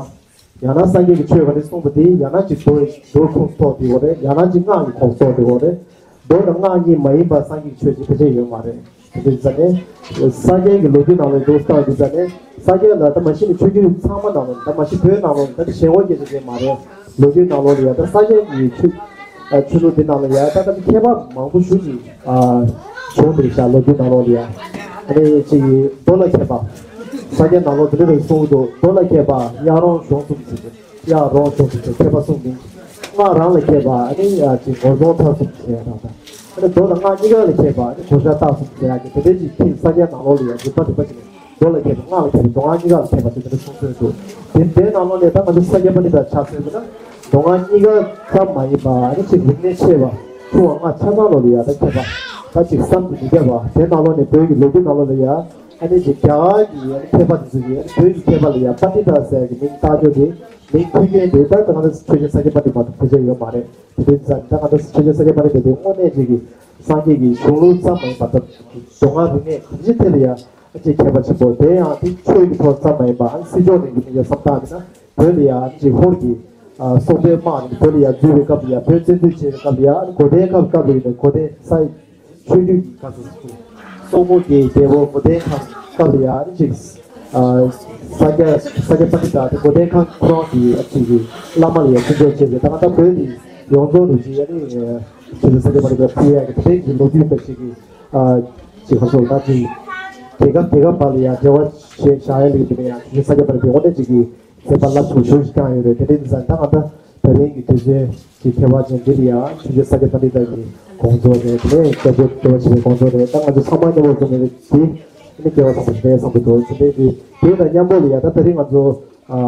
ཡང་ན་སངས་རྒྱས་ཀྱི་ཆོས་ག་རེ་གསུངས་པ་དེ་ཡང་ན་ཅིག་མདོ་མདོའི་ཁོངས་གཏོགས་དེ་འོ་རེད། ཡང་ན་ཅིག་སྔགས་ཀྱི་ཁོངས་གཏོགས་དེ་འོ་རེད། མདོ་དང་སྔགས་གཉིས་མ་ཡིན་པ་སངས་རྒྱས་ཀྱི་ཆོས་ཅིག་ཕལ་ཆེར་ཡོད་མ་རེད། དེ་འདྲ་ཡིན་ཙ་ནས་ས་སྐྱའི་གི་ལོ་རྒྱུས་ནང་ལ་འདུག་སྟངས་ཡིན་ཙ་ནས་ས་སྐྱ་ལ་ད་མ་གཞི་ནས་ཆོས་བརྒྱུད་ཚང་མ་ནང་ལ་ད་མ་གཞི་བོད་ནང་ལ་ད་ཞེ་བོ་སྐད་ཆ་དེ་མ་རེད། ལོ་རྒྱུས་ནང་ལོགས་ལ་ཡ་ད་ས་སྐྱའི་གི་ཆོས་ཨ་ཆོས་ལུགས་འདི་ནང་ལ་ཡ་ད་ད་མཁས་པ་མང་པོ་ཞུ་ཅིག་ཨ་བྱུང་འདུག་ཤག་ལོ་རྒྱུས་ནང་ལོགས་ལ་ཡ། ཨ་ནི་ཅིག་མདོ་ལ་མཁས་པ། ས་སྐྱ་ནང་ལོགས་འདི་འདྲ་རེ་གསུངས་འདུག་མདོ་ལ་མཁས་པ་གཡག་རོང་གཞོང་གསུམ་ཟེར་ཏེ། གཡག་རོང་གཞོང་གསུམ་ཟེར་མཁས་པ་གསུམ་མིང་། སྔགས་རང་ལ་མཁས་པ་ཨ་ནི་ཡ་ཅིག་ངོར་རྫོང་ཐང་གསུམ་ཟེར་ཡ་དང་། ཨ་ནི་མདོ་དང་སྔགས་གཉིས་ཀ་ལ་མཁས་པ་ཨ་ནི་གོ་ཤ་སྟག་གསུམ་ཟེར་ཡ་གི་དེ་འདྲའི་ཅིག་ཁྱིམ་ས་སྐྱ་ནང་ལོགས་ལ་ཡ་རིམ་པ་རིམ་པ་ཅིག་ནས། མདོ་ལ་མཁས་པ་སྔགས་ལ་མཁས་པ་མདོ་སྔགས་གཉིས་ཀ་ལ་མཁས་པ་དེ་འདྲ་གསུངས་ཚུལ་འདུག་དེ་དེའི་ནང་ལོགས་ནས་ད་ང་ཚོ་ས་སྐྱ་པཎྜི་ཏ་ཆ་མཚོན་པ་ན། མདོ་སྔགས་གཉིས་ཀ་ཙམ་མ་ཡིན་པ་ཨ་ནི་ཅིག་རིག་གནས་ཆེ་བ་ཆུང་བ་སྔགས་ཆ་ཚང་ལོགས་ལ་ཡ་ད་མཁས་པ། ད་ཅིག་བསམ་གྱིས་མི་ཁྱབ་པ་དེ་ནང་ལོགས་ནས་བོད་ཀྱི་ལོ་རྒྱུས་ནང་ལོགས་ལ་ཡ། ཨ་ནི་ཅིག་རྒྱ་གར་གྱི་ཨ་ནི་མཁས་པ་དེ་ཚོ་གིས་ཨ་ནི་བོད་ཀྱི་མཁས་པ་ལ་ཡ་པཎྜི་ཏ་ཟེར་གྱི་མིང་བཏགས་རྒྱུ་དེ་མིང་ཐོས་མཁན་དེ་ད་ད་ང་ཚོ་ཆོས་རྒྱལ་ས་སྐྱ་པཎྜི་ཏ་མ་གཏོགས་ཕལ་ཆེར་ཡོད་མ་རེད། དེ་འདྲ་ཙང་ད་ང་ཚོ་ཆོས་རྒྱལ་ས་སྐྱ་པཎྜི་ཏ་དེ་དངོས་གནས་ཅིག་གི་སངས་རྒྱས་ཀྱི་གཞུང་ལུགས་ཙམ་མ་ཡིན་པར་ད་མདོ་སྔགས་རིག་གནས་གང་ཅིའི་ཐད་ལ་ཡང་ཨ་ཅེ་མཁས་པ་ཆེན་པོ་དེ་ཡང་དེ་ཆོས་ཀྱི་ཐོག་ཙམ་མ་ཡིན་པ་ཨ་སྲིད་སྐྱོང་ནས་ཀྱི་མི་ཡ་བསམ་སྟངས་མིན་ན་བོད་ལ་ཡང་ཅིག་ཧོར་གྱི་སོག་པོའི་དམག་ནས་བོད་ལ་ཡང་འཛུལ་བའི་སྐབས་ལ་ཡང་བོད་བཙན་འཛུལ་བྱས་པའི་སྐབས་ལ་ཡང་གོ་དན་ཁབ་སྐབས་ལ་ཡིན་ན་གོ་དན་ས་ཆོས་བརྒྱུད་ཀྱི་བཀའ་སྲུང་སོག་པོ་གི་རྒྱལ་པོ་གོ་དན་ཁང་སྐབས་ལ་ཡང་ཅིག་ས་སྐྱ་ས་སྐྱ་པཎྜི་ཏ་དེ་གོ་དན་ཁང་ཁོ་རང་གི་ཅིག་གི་བླ་མ་ལ་ཡང་ཆོས་འབྱོར་བྱས་ཏེ་ད་ང་ད་བོད་དེ་ཡོངས་རྫོགས་དུ་ཅིག་ཡ་ནི་ཆོས་རྒྱལ་ས་སྐྱ་པཎྜི་ཏ་ཕུལ་ཡ་གི་དེ་གི་ལོ་རྒྱུས་པ་ཅིག་གི་ཅིག་ཁ་སོགས་ད་ཅིག་རྒྱལ་ཁབ་རྒྱལ་ཁབ་བར་ལ་ཡང་འབྲེལ་བ་བྱས་བཞག་ཡ་ལས་དེ་ནས་ཡང་ཆོས་རྒྱལ་ས་སྐྱ་པཎྜི་ཏ་དེ་དངོས་གནས་ཅིག་གི་མཛད་པ་རླབས་ཆེན་ཞེ་པོ་ཅིག་བསྐྱངས་ཡོད་རེད། དེ་འདྲ་ཡིན་ཙང་ད་ང་ད་ད་རིང་གི་དུས་ཚོད་ཀྱི་ཁྱད་པར་ཅན་འདི་ལ་ཡང་ཆོས་རྒྱལ་ས་སྐྱ་པཎྜི་ཏ་གི་དགོངས་རྫོགས་རེད། དེ་ནས་སྐྱབས་བཅོལ་སྐྱོབ་པ་ཆེན་པོའི་དགོངས་རྫོགས་རེད། ད་ང་ཚོ་ཚང་མ་མཉམ་པོ་འཛོམས་ནས་དེ་ནི་སྐལ་བ་བཟང་པོ་ཞིག་རེད་བསམ་གྱི་འདུག་དེ་འདྲའི་གི་དེ་དང་མཉམ་པོ་ལ་ཡང་ད་ད་རིང་ང་ཚོ་ཨ་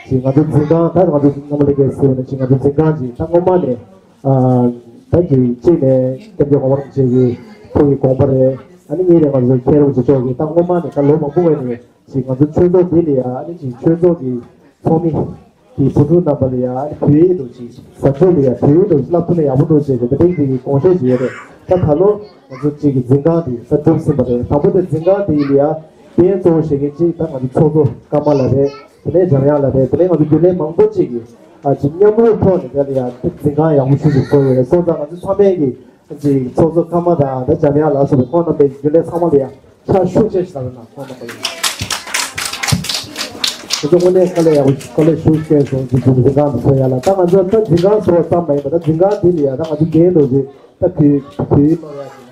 ཅིག་ང་ཚོ་འཛིན་ཁང་ད་ང་ཚོ་སྔོན་མ་ལས་ཀའི་ཟེར་བ་ནི་ཅིག་ང་ཚོ་འཛིན་ཁང་ཅིག་ད་སྔོན་མ་ནས་ཨ་ད་ཅིག་གཅིག་ནས་སྐྱབས་རྗེ་གོང་མ་རིན་པོ་ཆེ་གི་ཐུགས་ཀྱི་དགོངས་པ་རེད། ཨ་ནི་གཉིས་ནས་ང་ཚོ་མཁན་རིན་པོ་ཆེ་མཆོག་གི་ད་སྔོན་མ་ནས་ད་ལོ་མང་པོ་སྔོན་ནས། ཅིག་ང་ཚོ་ཆོས་ཚོགས་འདི་ལ་ཡང་ཨ་ནི་ཅིག་ཆོས་ཚོགས་ཀྱི་ཚོགས་མི་གི་བུ་ཕྲུག་རྣམ་པ་ལ་ཡང་ཨ་ནི་བོད་ཡིག་འདྲ་ཅིག་ཟབ་སྦྱོང་ལ་ཡང་བོད་ཡིག་འདྲ་ཅིག་བསླབ་ཐུབ་ན་ཡག་པོ་འདུག་ཅེས་ཀྱི་དེ་འདྲའི་ཅིག་གི་དགོངས་བཞེས་ཅིག་ཡོད་རེད། ད་ད་ལོ་ང་ཚོ་ཅིག་གི་འཛིན་ཁང་འདི་ད་གྲུབ་ཟིན་པ་རེད། དང་པོ་དེ་འཛིན་ཁང་འདི་ལ་ཡང་རྟེན་གཙོ་བོ་བཞེས་མཁན་ཅིག་ད་ང་ཚོ་ཚོགས་གཙོ་ཀརྨ་ལགས་རེད། དེ་ནས་འཇམ་དབྱངས་ལགས་རེད། དེ་ནས་ང་ཚོ་རྒྱུན་ལས་མང་པོ་ཅིག་གིས་ཨ་ཅིག་མཉམ་རུབ་ཐོག་ནས་དེ་ལ་ཡང་འཛིན་ཁང་ཡག་པོ་ཞིག་ཏུ་བཟོས་ཡོད་རེད། སོང་ཙང་ང་ཚོ་ཚང་མས་ཀྱི་ཅིག་ཚོགས་གཙོ་ཀརྨ་དང་ད་འཇམ་དབྱངས་ལགས་སོགས་པའི་ཁོང་རྣམ་པའི་རྒྱུན་ལས་ཚང་མ་ལ་ཡང་ཕྱག་ཤུགས་ཆེ་ཞིག་བཏང་རོགས་གནང་། ཁོང་རྣམ་པ་ལ་ཡང་ཁོང་ཚོ་དངོས་གནས་དཀའ་ལས་ཡག་པོ་དཀའ་ལས་ཤུགས་ཆེ་སོང་ཅིག་འཛིན་ཁང་དུ་འཚོགས་ཡ་ལ། ད་ང་ཚོ་ད་འཛིན་ཁང་བཟོ་བ་ཙམ་མ་ཡིན་པ་ད་འཛིན་ཁང་འདི་ལ་ཡང་ད་ང་ཚོ་འགན་འདུག་ཅིག་ད་བོད་བོད་ཡིག་སློབ་ཡ་ཅིག་ང་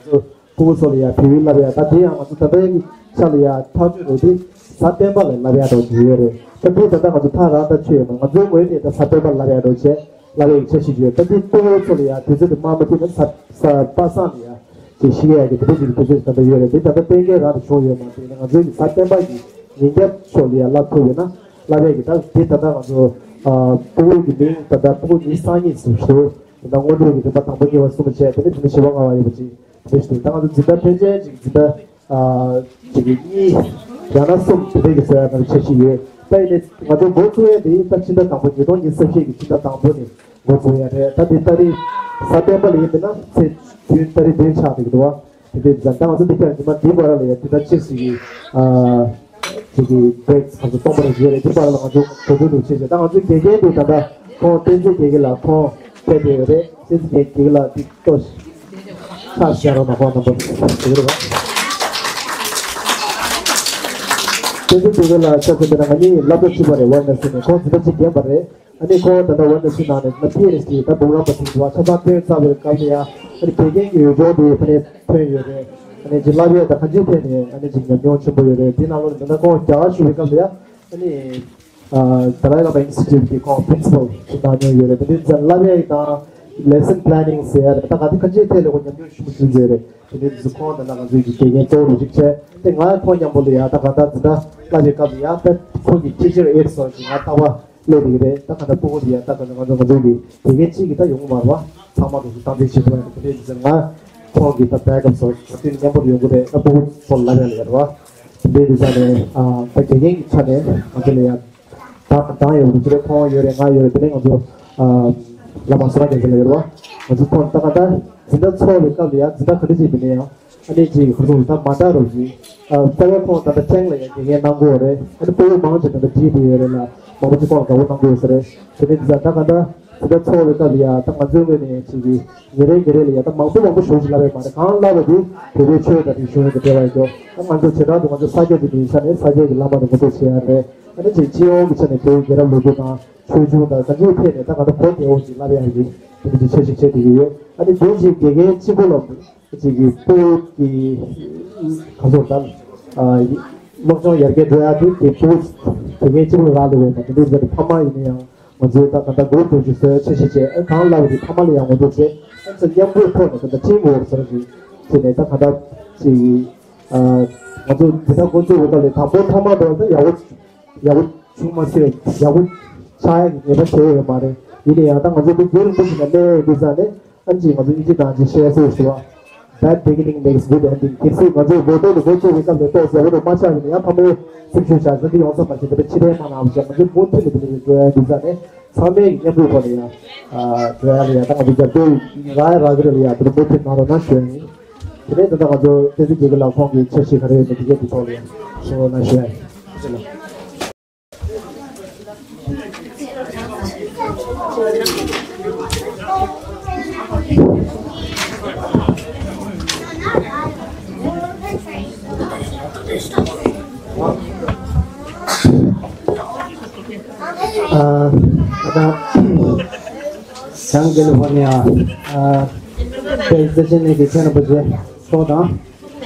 ཚོ་ཕྲུ་གུ་ཚོ་ལ་ཡང་བོད་ཡིག་བསླབ་ཡ་ད་དེ་ཡང་ང་ཚོ་ད་ལྟའི་ཆ་ལ་ཡང་ཐག་གཅོད་རེད་དེ་གཟའ་སྤེན་པ་ལ་བསླབ་ཡ་འདྲ་བོ་ཅིག་ཡོད་རེད། ད་དེ་ད་ལྟ་ང་ཚོ་ཐག་རང་ལྟ་ཆོད་ཡོད་མ་ང་ཚོའི་ངོས་ནས་ད་གཟའ་སྤེན་པ་ལ་བསླབ་ཡ་འདྲ་བོ་བྱས། བསླབ་ཡག་འཆར་གཞི་ཡོད། ད་དེ་གཙོ་བོ་ཚོ་ལ་ཡང་དུས་ཚོད་དེ་མ་མ་མཐུད་ན་གཟའ་གཟའ་པ་སངས་ལ་ཡང་ཅིག་ཤི་ཡག་གི་དེ་འདྲ་ཅིག་དུས་ཚོད་ད་ལྟ་ཡོད་རེད། དེ་ད་ལྟ་གཏན་འཁེལ་རང་དུ་བྱུང་ཡོད་མ་རེད། ང་ཚོའི་གི་གཟའ་སྤེན་པ་གི་ཉིན་རྒྱབ་ཕྱོགས་ལ་ཡང་བསླབ་ཐུབ་ཡོད་ན་བསླབ་ཡག་གི་ད་དེ་ད་ལྟ་ང་ཚོ་ཨ་ཕྲུ་གུ་གི་མིང་ད་ལྟ་ཕྲུ་གུ་ཉི་ཤུ་རྩ་གཉིས་སུ་ཞུ། ད་ལྟ་སྔོན་འགྲོ་གི་རིམ་པ་དང་པོ་གཉིས་པ་གསུམ་པ་བྱས། དེ་ནས་དེ་ནས་བཞི་པ་ལྔ་པ་ཡོད་པ་ཅིག་རེད་ཞུ། ད་ང་ཚོ་འཛིན་གྲྭ་ཕལ་ཆེར་ཅིག་འཛིན་གྲྭ་ཨ་ཅིག་གི་གཉིས་ཡང་ན་གསུམ་དེ་འདྲའི་གི་བཟོ་ཡ་ནང་འཆར་གཞི་ཡོད། ད་ཡིན་ནའི་ང་ཚོ་འགོ་ཚུགས་ཡ་དེ་ད་ཕྱི་ཟླ་དང་པོ་ཉིས་སྟོང་ཉི་ཤུ་རྩ་བཞི་གི་ཕྱི་ཟླ་དང་པོ་ནས་འགོ་ཚུགས་ཡ་རེད། ད་དེ་ཏ་རིག་གཟའ་སྤེན་པ་ལ་ཡིན་པ་ན་ཚེས་བདུན་ཏ་རིག་བདུན་ཆགས་འདུག་གི་འདུག་བ། དེ་འདྲའི་ཙང་ད་ང་ཚོ་འདི་ག་ཉི་མ་འདི་བར་ལ་ཡ་དེ་ད་ཕྱིས་སུ་ཡི་ཨ་ཅིག་གི་བྷེ་རེག་ང་ཚོ་སྟོང་པར་བཟོས་རེད། དེ་བར་ལ་ང་ཚོ་གོ་བསྡུར་འདུག་བྱས་བྱས། ད་ང་ཚོའི་དགེ་རྒན་དེ་ད་ལྟ་ཁོང་བསྟན་འཛིན་དགེ་རྒན་ལགས་ཁོང་ཕེབས་བསྡད་ཡོད་རེད། བསྟན་འཛིན་དགེ་རྒན་ལགས་འདི་ལྟོས་ཤག་བཞག་རོགས་གནང་། ཁོང་རྣམ་པ་དེ་རེད་བ། བསྟན་འཛིན་དགེ་རྒན་ལགས་ཆ་མཚོན་པ་ན་ང་གཉིས་སློབ་གྲྭ་གཅིག་པ་རེད། ཝར་ན་སི་ནས་ཁོང་འཛིན་གྲྭ་གཅིག་རྒན་པ་རེད། ཨ་ནི་ཁོང་ད་ལྟ་ཝར་ན་སི་ནང་ནས་ད་ལྟ་པི་ཨེཆ་ཌི་ད་འབུམ་རམས་པ་ཟིན་འདུག་བ། ཆ་ཚང་ཐོན་ཚར་བའི་སྐབས་ལ་ཡ་ཨ་ནི་དགེ་རྒན་གྱི་འོས་སྦྱོར་དེ་ཕ་ནས་ཐོན་ཡོད་རེད། ཨ་ནི་ཅིག་བསླབ་ཡས་ད་གང་ཅིའི་ཐད་ནས་ཨ་ནི་ཅིག་ཉམས་མྱོང་ཆེན་པོ་ཡོད་རེད། དེ་ནང་ལོགས་ནས་ད་ལྟ་ཁོང་རྒྱ་གར་བཞུགས་པའི་སྐབས་ལ་ཡ་ཨ་ནི་ཨ་ཏཱ་ལའི་བླ་མ་ཨིན་སི་ཊི་ཊུཊ་གི་ཁོང་པི་རིན་སི་པལ་ཞིག་གནང་མྱོང་ཡོད་རེད། དེ་འདྲའི་ཙང་བསླབ་ཡས་དང་ལེ་སན་པི་ལེ་ནིང་ཟེར་ཡ་རེད། ད་ག་དེ་གང་ཅིའི་ཐད་ལ་ཁོང་ཉམས་མྱོང་ཆེན་པོ་ཞིག་ཡོད་རེད། དེ་འདྲའི་ཙང་ཁོང་ད་ལྟ་ང་ཚོའི་གི་དགེ་རྒན་གཙོ་བོ་རུ་གཅིག་བྱས་ཏེ་ང་ཁོང་མཉམ་པོ་ལ་ཡ་ད་གང་ལྟར་འཛིན་གྲྭ་བསླབ་པའི་སྐབས་ལ་ཡ་ད་ཁོང་གི་ཊི་ཆར་ཨེཌ་སོགས་ཀྱི་ང་རྟག་པར། སླེབས་ཡོད་རེད། ད་ག་ད་སྤུ་གུ་འདི་ཡང་ད་ག་ད་ང་ཚོ་ང་ཚོ་གི་དགེ་རྒན་གཅིག་གིས་ད་ཡོང་གི་མ་རེད་བ། ཚང་མ་རུ་སུ་སྟངས་འཛིན་བྱེད་ཐུབ་ཡ་དེ་འདྲའི་ཟེར། ང་ཁོང་གིས་ད་བེག་ཨབ་བཟོ་ག་དུས་མཉམ་པོ་ཡོང་གི་རེད། ད་སྤུ་གུ་ཚོ་ལབ་ཡ་ལ་ཡ་རེད་བ། དེ་འདྲའི་ཟེར་ནས་ཨ་ད་དགེ་རྒན་གྱི་ཆ་ནས་ང་ཚོ་ལ་ཡ་ད་ད་ཡོད་རེད། ཁོང་ཡོད་རེད། ང་ཡོད་རེད། དེ་ནས་ང་ཚོ་ཨ་བླ་མ་སོ་ར་རྒྱལ་ཚོ་ལ་ཡོད་རེད་བ། ང་ཚོ་ཁོང་ད་ག་ད་འཛིན་གྲྭ་ཚོགས་པའི་སྐབས་ལ་ཡ་འཛིན་གྲྭ་ག་འདྲ་ཅིག་མིན་ན་ཡང་། ཨ་ནི་ཅིག་ཁོ་ཚོ་ད་མ་འདྲ་རོགས་ཅིག་ཨ་རྩ་བའི་ཁོང་ད་ལྟ་ཕྲེང་ལ་ཡང་དགེ་རྒན་གནང་དགོས་རེད། ཨ་ནི་སྤུ་གུ་མང་ཆེ་ད་ལྟ་བྲིས་བསྡད་ཡོད་རེད་ལ། མང་པོ་ཅིག་ཁོང་ལ་དགའ་པོ་གནང་དགོས་ས་རེད། དེ་ནས་འདི་ད་ད་ག་ད་འདི་ད་ཚོགས་རེ་སྐབས་ལ་ཡ་ད་ང་ཚོའི་ངོས་ནས་ཅིག་གི་ཉིན་རེ་ཉིན་རེ་ལ་ཡ་ད་མང་པོ་མང་པོ་ཞུ་ཞིག་ལབ་ཡོད་མ་རེད། གང་ལབ་པ་དེ་བོད་པའི་ཆོས་དང་རིག་གཞུང་གི་འབྲེལ་བ་ཡོད་དོ། ད་ང་ཚོ་བྱེ་བྲག་ཏུ་ང་ཚོ་ས་སྐྱ་དེ་མིན་ས་ནས་ས་སྐྱ་གི་བླ་མ་དང་ངོ་སྤྲོད་བྱེད་ཡ་རེད། ཨ་ནི་ཅིག་སྤྱི་ཡོངས་ཀྱི་ཆ་ནས་བོད་རྒྱལ་རབས་ལོ་རྒྱུས་དང་ཆོས་འབྱུང་དང་གང་ཅིའི་ཐད་ནས་ད་ང་ཚོ་གོ་བདེ་བོ་ཞིག་ལབ་ཡ་གི་དེ་འདྲ་ཅིག་འཆར་གཞི་བྱས་བསྡད་ཀྱི་ཡོད། ཨ་ནི་དེ་ཅིག་དགེ་རྒན་གཅིག་པོ་ལ། ཅིག་གི་སྤུ་གུ་གི་ག་ཚོད་དང་། ཨ་སློབ་སྦྱོང་ཡར་རྒྱས་འགྲོ་ཡ་དེ་དེ་སྤུ་གུ་དེ་གའི་གཅིག་པུ་རག་ལས་པ་མ་རེད། དེ་འདྲ་ཟེར་ཕ་མ་ཡིན་ན་ཡང་ང་ཚོས་ད་ག་འདྲ་སྒུག་ཐུབ་ཅིག་བཟོས་འཆར་གཞི་བྱས། ཨ་གང་ལབ་པ་དེ་ཕ་མ་ལ་ཡང་ངོ་སྤྲོད་བྱས། ཨ་ཚོ་མཉམ་པོའི་ཐོག་ནས་ད་ལྟ་ཊིམ་ཝོརྐ་ཟེར་གྱི་བྱས་ནས་ད་ག་འདྲ་ཅིག་གི་ཨ་ང་ཚོ་འཛིན་གྲྭ་འགོ་འཛུགས་པའི་སྐབས་ལ་དང་པོ་ཐོག་མ་འགྲོ་ད་ཡག་པོ་ཡག་པོ་བྱུང་མ་སོང་། ཡག་པོ་ཆགས་ཡ་གི་ངེས་པ་བྱས་ཡོད་མ་རེད། ཡིན་ན་ཡང་ད་ང་ཚོ་འདི་རྒྱུན་རིང་པོ་ཞིག་ལ་གནས་ཡོད་དུས་ཙང་ནས། ཨ་ནི་ཅིག་ང་ཚོ་དབྱིན་ཇི་ནང་ཅིག་བཤད་སྲོལ་ཞིག་བ། Bad beginning makes good ending. གལ་སྲིད་ང་ཚོ་འགོ་ཐོག་ནས་འགོ་བཙུགས་པའི་སྐབས་ལ་ཏོག་ཙམ་བོད་དུ་མ་ཆགས་ཡིན་ན་ཡང་ཕ་མའི་སེམས་ཤུགས་ཆག་ས་འདི་ཡོང་ས་མ་ཤེས། དེ་འདྲ་ཕྱི་རྟེན་མ་ནང་བཞག་ང་ཚོ་མུ་མཐུད་ནས་དེ་འདྲ་འགྲོ་ཡ་འདུག་ས་ནས་ཚང་མས་མཉམ་རུབ་ཐོག་ནས་ཡང་འགྲོ་ཡ་ལ་ཡང་ད་ང་ཚོ་རྒྱབ་སྐྱོར་རག་ཡ་རག་གི་རེད་ལ་ཡང་དེ་འདྲ་མུ་མཐུད་གནང་རོགས་གནང་ཞུ་ཡ་ཡིན། དེ་ནས་ད་ལྟ་ང་ཚོ་བསྟན་འཛིན་རྒྱལ་ཁབ་ལགས་ཁོང་གི་འཆར་གཞི་ག་རེ་ཡོད་མེད་དེ་གའི་དེ་ཐོག་ལ་ཡང་གསུང་རོགས་གནང་ཞུ་ཡ་ཡིན། ཨ་ད་ལྟ་བྱང་ཀེ་ལི་ཧྥོར་ནི་ཡ་ཨ་པེ་སི་ཊེ་ཤན་ནས་ཀྱི་མཁན་རིན་པོ་ཆེ་མཆོག་དང་།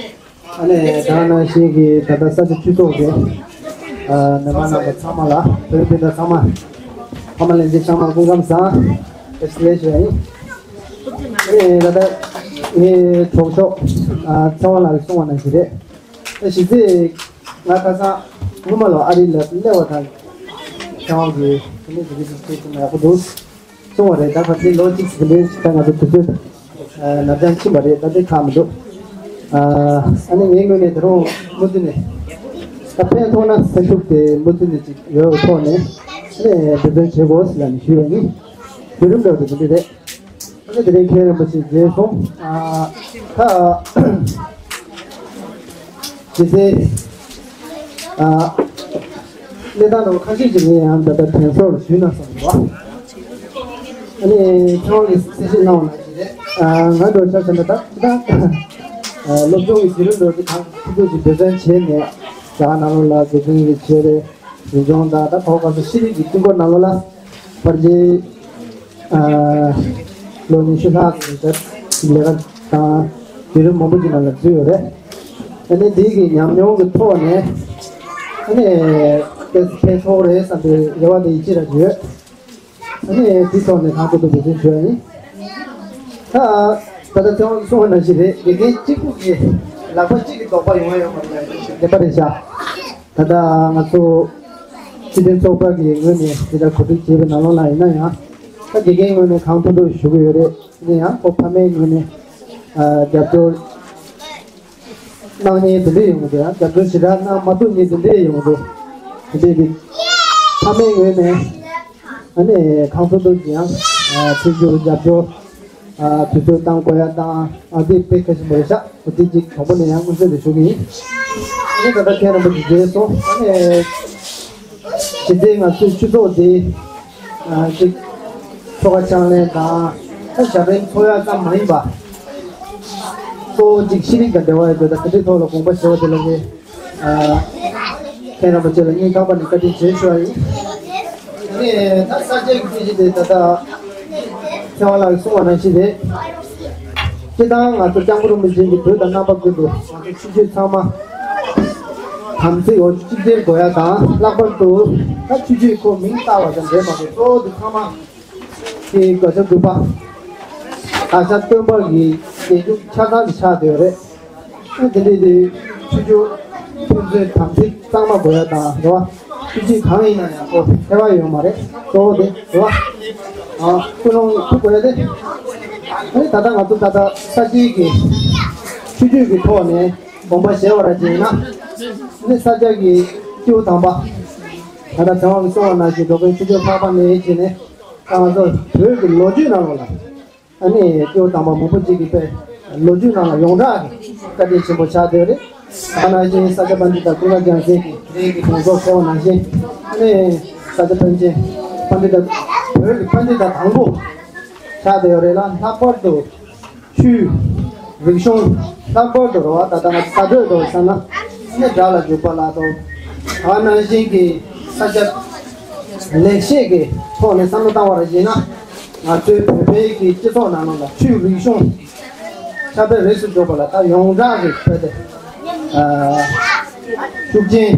ཨ་ནི་ད་ག་ནང་བཞིན་གྱི་ད་ལྟ་ས་ཆ་སྤྱི་ཚོགས་ཀྱི་ཨ་མི་མང་རྣམ་པ་ཚང་མ་ལ་བོད་རིགས་སྤུན་ཟླ་ཚང་མ་ཕ་མ་ལྷན་རྒྱས་ཚང་མ་སྐུ་ཁམས་བཟང་། བཀྲ་ཤིས་བདེ་ལེགས་ཞུ་ཡ་ཡིན། ཨ་ནི་ད་ལྟ་ངའི་གྲོགས་མཆོག་ཨ་ཚེ་དབང་ལགས་ཀྱིས་གསུངས་པ་ནང་བཞིན་རེད། ཨ་གཞི་རྩའི་ང་ཁ་སང་སྔོན་མ་ལ་ཨ་རི་ལ་སླེབས་པ་དང་ཚེ་དབང་གིས་དེ་ནས་དེ་འདྲ་ཞིག་བྱས་ཙང་ཡག་པོ་འདུག་གསུངས་པ་རེད། ད་ཁ་སང་ལོ་གཅིག་ཙམ་རིང་ད་ང་ཚོ་དུས་ཚོད་ནར་འགྱངས་ཕྱིན་པ་རེད། ད་དེ་ཁག་མི་འདུག་ཨ་ནི་ངའི་ངོས་ནས་ད་རུང་མུ་མཐུད་ནས་ད་ཕན་ཐོགས་ན་སེམས་ཤུགས་དེ་མུ་མཐུད་ནས་ཅིག་ཡོད་པའི་ཐོག་ནས་ཨ་ནི་འབད་བརྩོན་བྱེད་དགོས་ཟེར་ལབ་ནས་ཞུས་པ་ཡིན། བརྒྱུད་རིམ་འདྲ་བོ་དེ་འདི་རེད། ཨ་ནི་དེ་རིང་མཁན་རིན་པོ་ཆེ་མཇལ་སོང་། ཨ་ད་དེ་ཚེ་ཨ་གནས་སྟངས་འདྲ་བོ་ཁ་ཤས་ཅིག་ངས་ཡང་ད་ལྟ་དྲན་གསོ་ལ་ཞུས་ན་བསམ་འདུག་ཨ་ནི་ཁྱེད་རང་གིས་གསལ་བཤད་གནང་བ་ནང་བཞིན་རེད། ཨ་ང་འདྲ་བོ་ཆ་བཞག་ན་ད་ད་ཨ་སློབ་སྦྱོང་གི་བརྒྱུད་རིམ་འདྲ་བོ་དེ་གང་ཐུབ་ཐུབ་ཅིག་འབད་བརྩོན་བྱས་ནས་རྒྱ་གར་ནང་ལོགས་ལ་དགེ་རྒན་གྱི་བྱས་རེད། འཛིན་སྐྱོང་དང་ད་གོ་སྐབས་སུ་ཤེས་རིག་གི་དཀྱིལ་འཁོར་ནང་ལོགས་ལ་ཕར་རྗེས་ཨ་ལོ་ཉི་ཤུ་ལྷག་ཙམ་ལས་ཀ་དང་བརྒྱུད་རིམ་མང་པོ་ཅིག་ནང་ལ་འཛུལ་ཡོད་རེད། ཨ་ནི་འདི་གི་ཉམས་མྱོང་གི་ཐོག་ནས་ཨ་ནི་ཕན་ཐོགས་རེད་བསམ་པའི་རེ་བ་དེ་ཡིད་ཆེས་ར་ཡོད། ཨ་ནི་དེ་ཐོག་ནས་གང་ཐུབ་ཐུབ་འབད་བརྩོན་ཞུ་ཡ་ཡིན། ད་ད་ལྟ་ཚེ་དབང་གསུངས་པ་ནང་བཞིན་རེད། དགེ་རྒན་གཅིག་པུ་གིས་ལག་པ་གཅིག་གིས་རྡོག་པ་ཡོང་ཡ་ཡོད་མ་རེད། བདེན་པ་རེད་ཤག་ད་ལྟ་ང་ཚོ་སྤྱི་མཐུན་ཚོགས་པ་གི་ངོས་ནས་འདི་ལྟར་གོ་སྒྲིག་བྱས་པའི་ནང་ལོགས་ལ་ཡིན་ན་ཡང་ད་དགེ་རྒན་ངོས་ནས་གང་ཐུབ་ཐུབ་ཞུ་གི་ཡོད་རེད། ཡིན་ན་ཡང་ཁོ་ཕ་མའི་ངོས་ནས་ཨ་རྒྱབ་སྐྱོར་གནང་མཁན་དེ་འདྲས་ཡོང་གི་འདུག་ཡང་རྒྱབ་སྐྱོར་ཞེ་དྲག་གནང་མ་ཐུབ་མཁན་དེ་འདྲས་ཡོང་གི་འདུག་དེ་འདྲས་ཀྱི་ཕ་མའི་ངོས་ནས་ཨ་ནི་གང་ཐུབ་ཐུབ་ཀྱིས་ཡང་ཨ་མཐུན་འགྱུར་རྒྱབ་སྐྱོར་ཨ་དུས་ཚོད་བཏང་དགོས་ཡ་དང་ཨ་འདི་དཔེ་གལ་ཆེན་པོ་རེད་ཤག་འོ་དེ་གཅིག་དང་པོ་ནས་ཡང་མངོན་གསལ་དུ་ཞུ་གི་ཡིན། ཨ་ནི་ད་ལྟ་མཁན་རིན་པོ་ཆེ་མཇལ་སོང་། ཨ་ནི་གཞི་རྩའི་ང་ཚོའི་སྤྱི་ཚོགས་འདི་ཨ་ཅིག་ཆོ་ག་ཕྱག་ལེན་དང་ད་ཞབས་རིམ་འཚོགས་ཡ་ཙམ་མ་ཡིན་པ། གཙོ་བོ་གཅིག་ཤེས་རིག་དང་འབྲེལ་བ་ཡོད་པའི་ད་དེ་འདྲའི་ཐོག་ལ་དགོངས་པ་བཞེས་པ་དེ་ལ་ངས་ཨ་མཁན་རིན་པོ་ཆེ་ལ་སྙིང་ཐག་པ་ནས་བཀའ་དྲིན་ཆེ་ཞུ་བ་ཡིན། ངས་ད་ས་སྐྱའི་སྐད་ཆ་དེ་ད་ལྟ་ཚེ་དབང་ལགས་ཀྱིས་གསུངས་པ་ནང་བཞིན་རེད། སྤྱིར་བཏང་ང་ཚོ་སྐྱབས་མགོན་རིན་པོ་ཆེ་གིས་བོད་དང་རྣམ་པ་ཀུན་ཏུ་ང་ཚོ་ཆོས་བརྒྱུད་ཚང་མ་དམ་ཚིག་འོ་གཅིག་སྒྲིལ་དགོས་ཡ་དང་། ལྷག་པར་དུ་ད་ཆོས་བརྒྱུད་ཁོ་མིང་བཏགས་པ་ཙམ་རེད་མ་གཏོགས་གཙོ་བོ་དེ་ཚང་མ་དེ་དགག་བྱ་དགུ་པ། བཀའ་ཤག་སྟོན་པ་གི་རྗེས་འཇུག་ཆ་ཚང་དེ་ཆགས་བསྡད་ཡོད་རེད། ཨ་དེ་འདྲའི་དེ་ཆོས་བརྒྱུད་ཕན་ཚུན་དམ་ཚིག་གཙང་མ་དགོས་ཡ་དང་རེད་བ། ཆོས་བརྒྱུད་གང་ཡིན་ན་ཡང་ཁོ་ཕལ་བ་ཡོད་མ་རེད། གཙོ་བོ་དེ་རེད་བ། ཨ་ཀུན་སློང་ཐུག་དགོས་ཡ་དེ། ཨ་ནི་ད་ལྟ་ང་ཚོ་ད་ལྟ་ས་སྐྱའི་གི་ཆོས་བརྒྱུད་ཀྱི་ཐོག་ནས་དགོངས་པ་བཞེས་པ་ར་ཅིག་ཡིན་ན། ཨ་ནི་ས་སྐྱ་གི་སྐྱེས་བུ་དམ་པ། ད་ལྟ་ཚེ་དབང་གིས་གསུངས་པ་ནང་བཞིན་འགྲོ་མགོན་ཆོས་རྒྱལ་འཕགས་པ་ནས་བྱས་ནས། ད་ང་ཚོ་བོད་ཀྱི་ལོ་རྒྱུས་ནང་ལོགས་ལ། ཨ་ནི་སྐྱེས་བུ་དམ་པ་མང་པོ་ཅིག་གིས་དཔེ་ལོ་རྒྱུས་ནང་ལ་ཡོངས་གྲགས་ཀྱི་བཀའ་དྲིན་ཆེན་པོ་ཆགས་བསྡད་རེད། ད་ནང་བཞིན་ས་སྐྱ་པཎྜི་ཏ་ཀུན་དགའ་རྒྱལ་མཚན་གྱིས་རེད་ཀྱི་དགོངས་རྫོགས་གསལ་བ་ནང་བཞིན། ཨ་ནི་ས་སྐྱ་པཎ་ཆེན་པཎྜི་ཏ་བོད་ཀྱི་པཎྜི་ཏ་དང་པོ་ཆགས་བསྡད་ཡོད་རེད་ལ། ལྷག་པར་དུ་ཆོས་རིག་གཞུང་ལྷག་པར་དུ་རེད་བ། ད་ལྟ་ང་ཚོ་ས་སྟོད་དུ་བསམ་ན་ཨ་ནི་སྒྲ་ལ་འཇུག་པ་ལ་དང་། ད་ནང་བཞིན་གྱི་ས་སྐྱ་ལེགས་བཤད་ཀྱི་ཐོག་ནས་བསམ་བློ་བཏང་བ་རེད་བཞིན་ན། ང་ཚོའི་བོད་པའི་གི་སྤྱི་ཚོགས་ནང་ལོགས་ལ་ཆོས་རིག་གཞུང་ཁྱབ་སྤེལ་རིས་སུ་འཇུག་པ་ལ་ད་ཡོངས་གྲགས་ཀྱི་བོད་དེ་ཤུགས་རྐྱེན་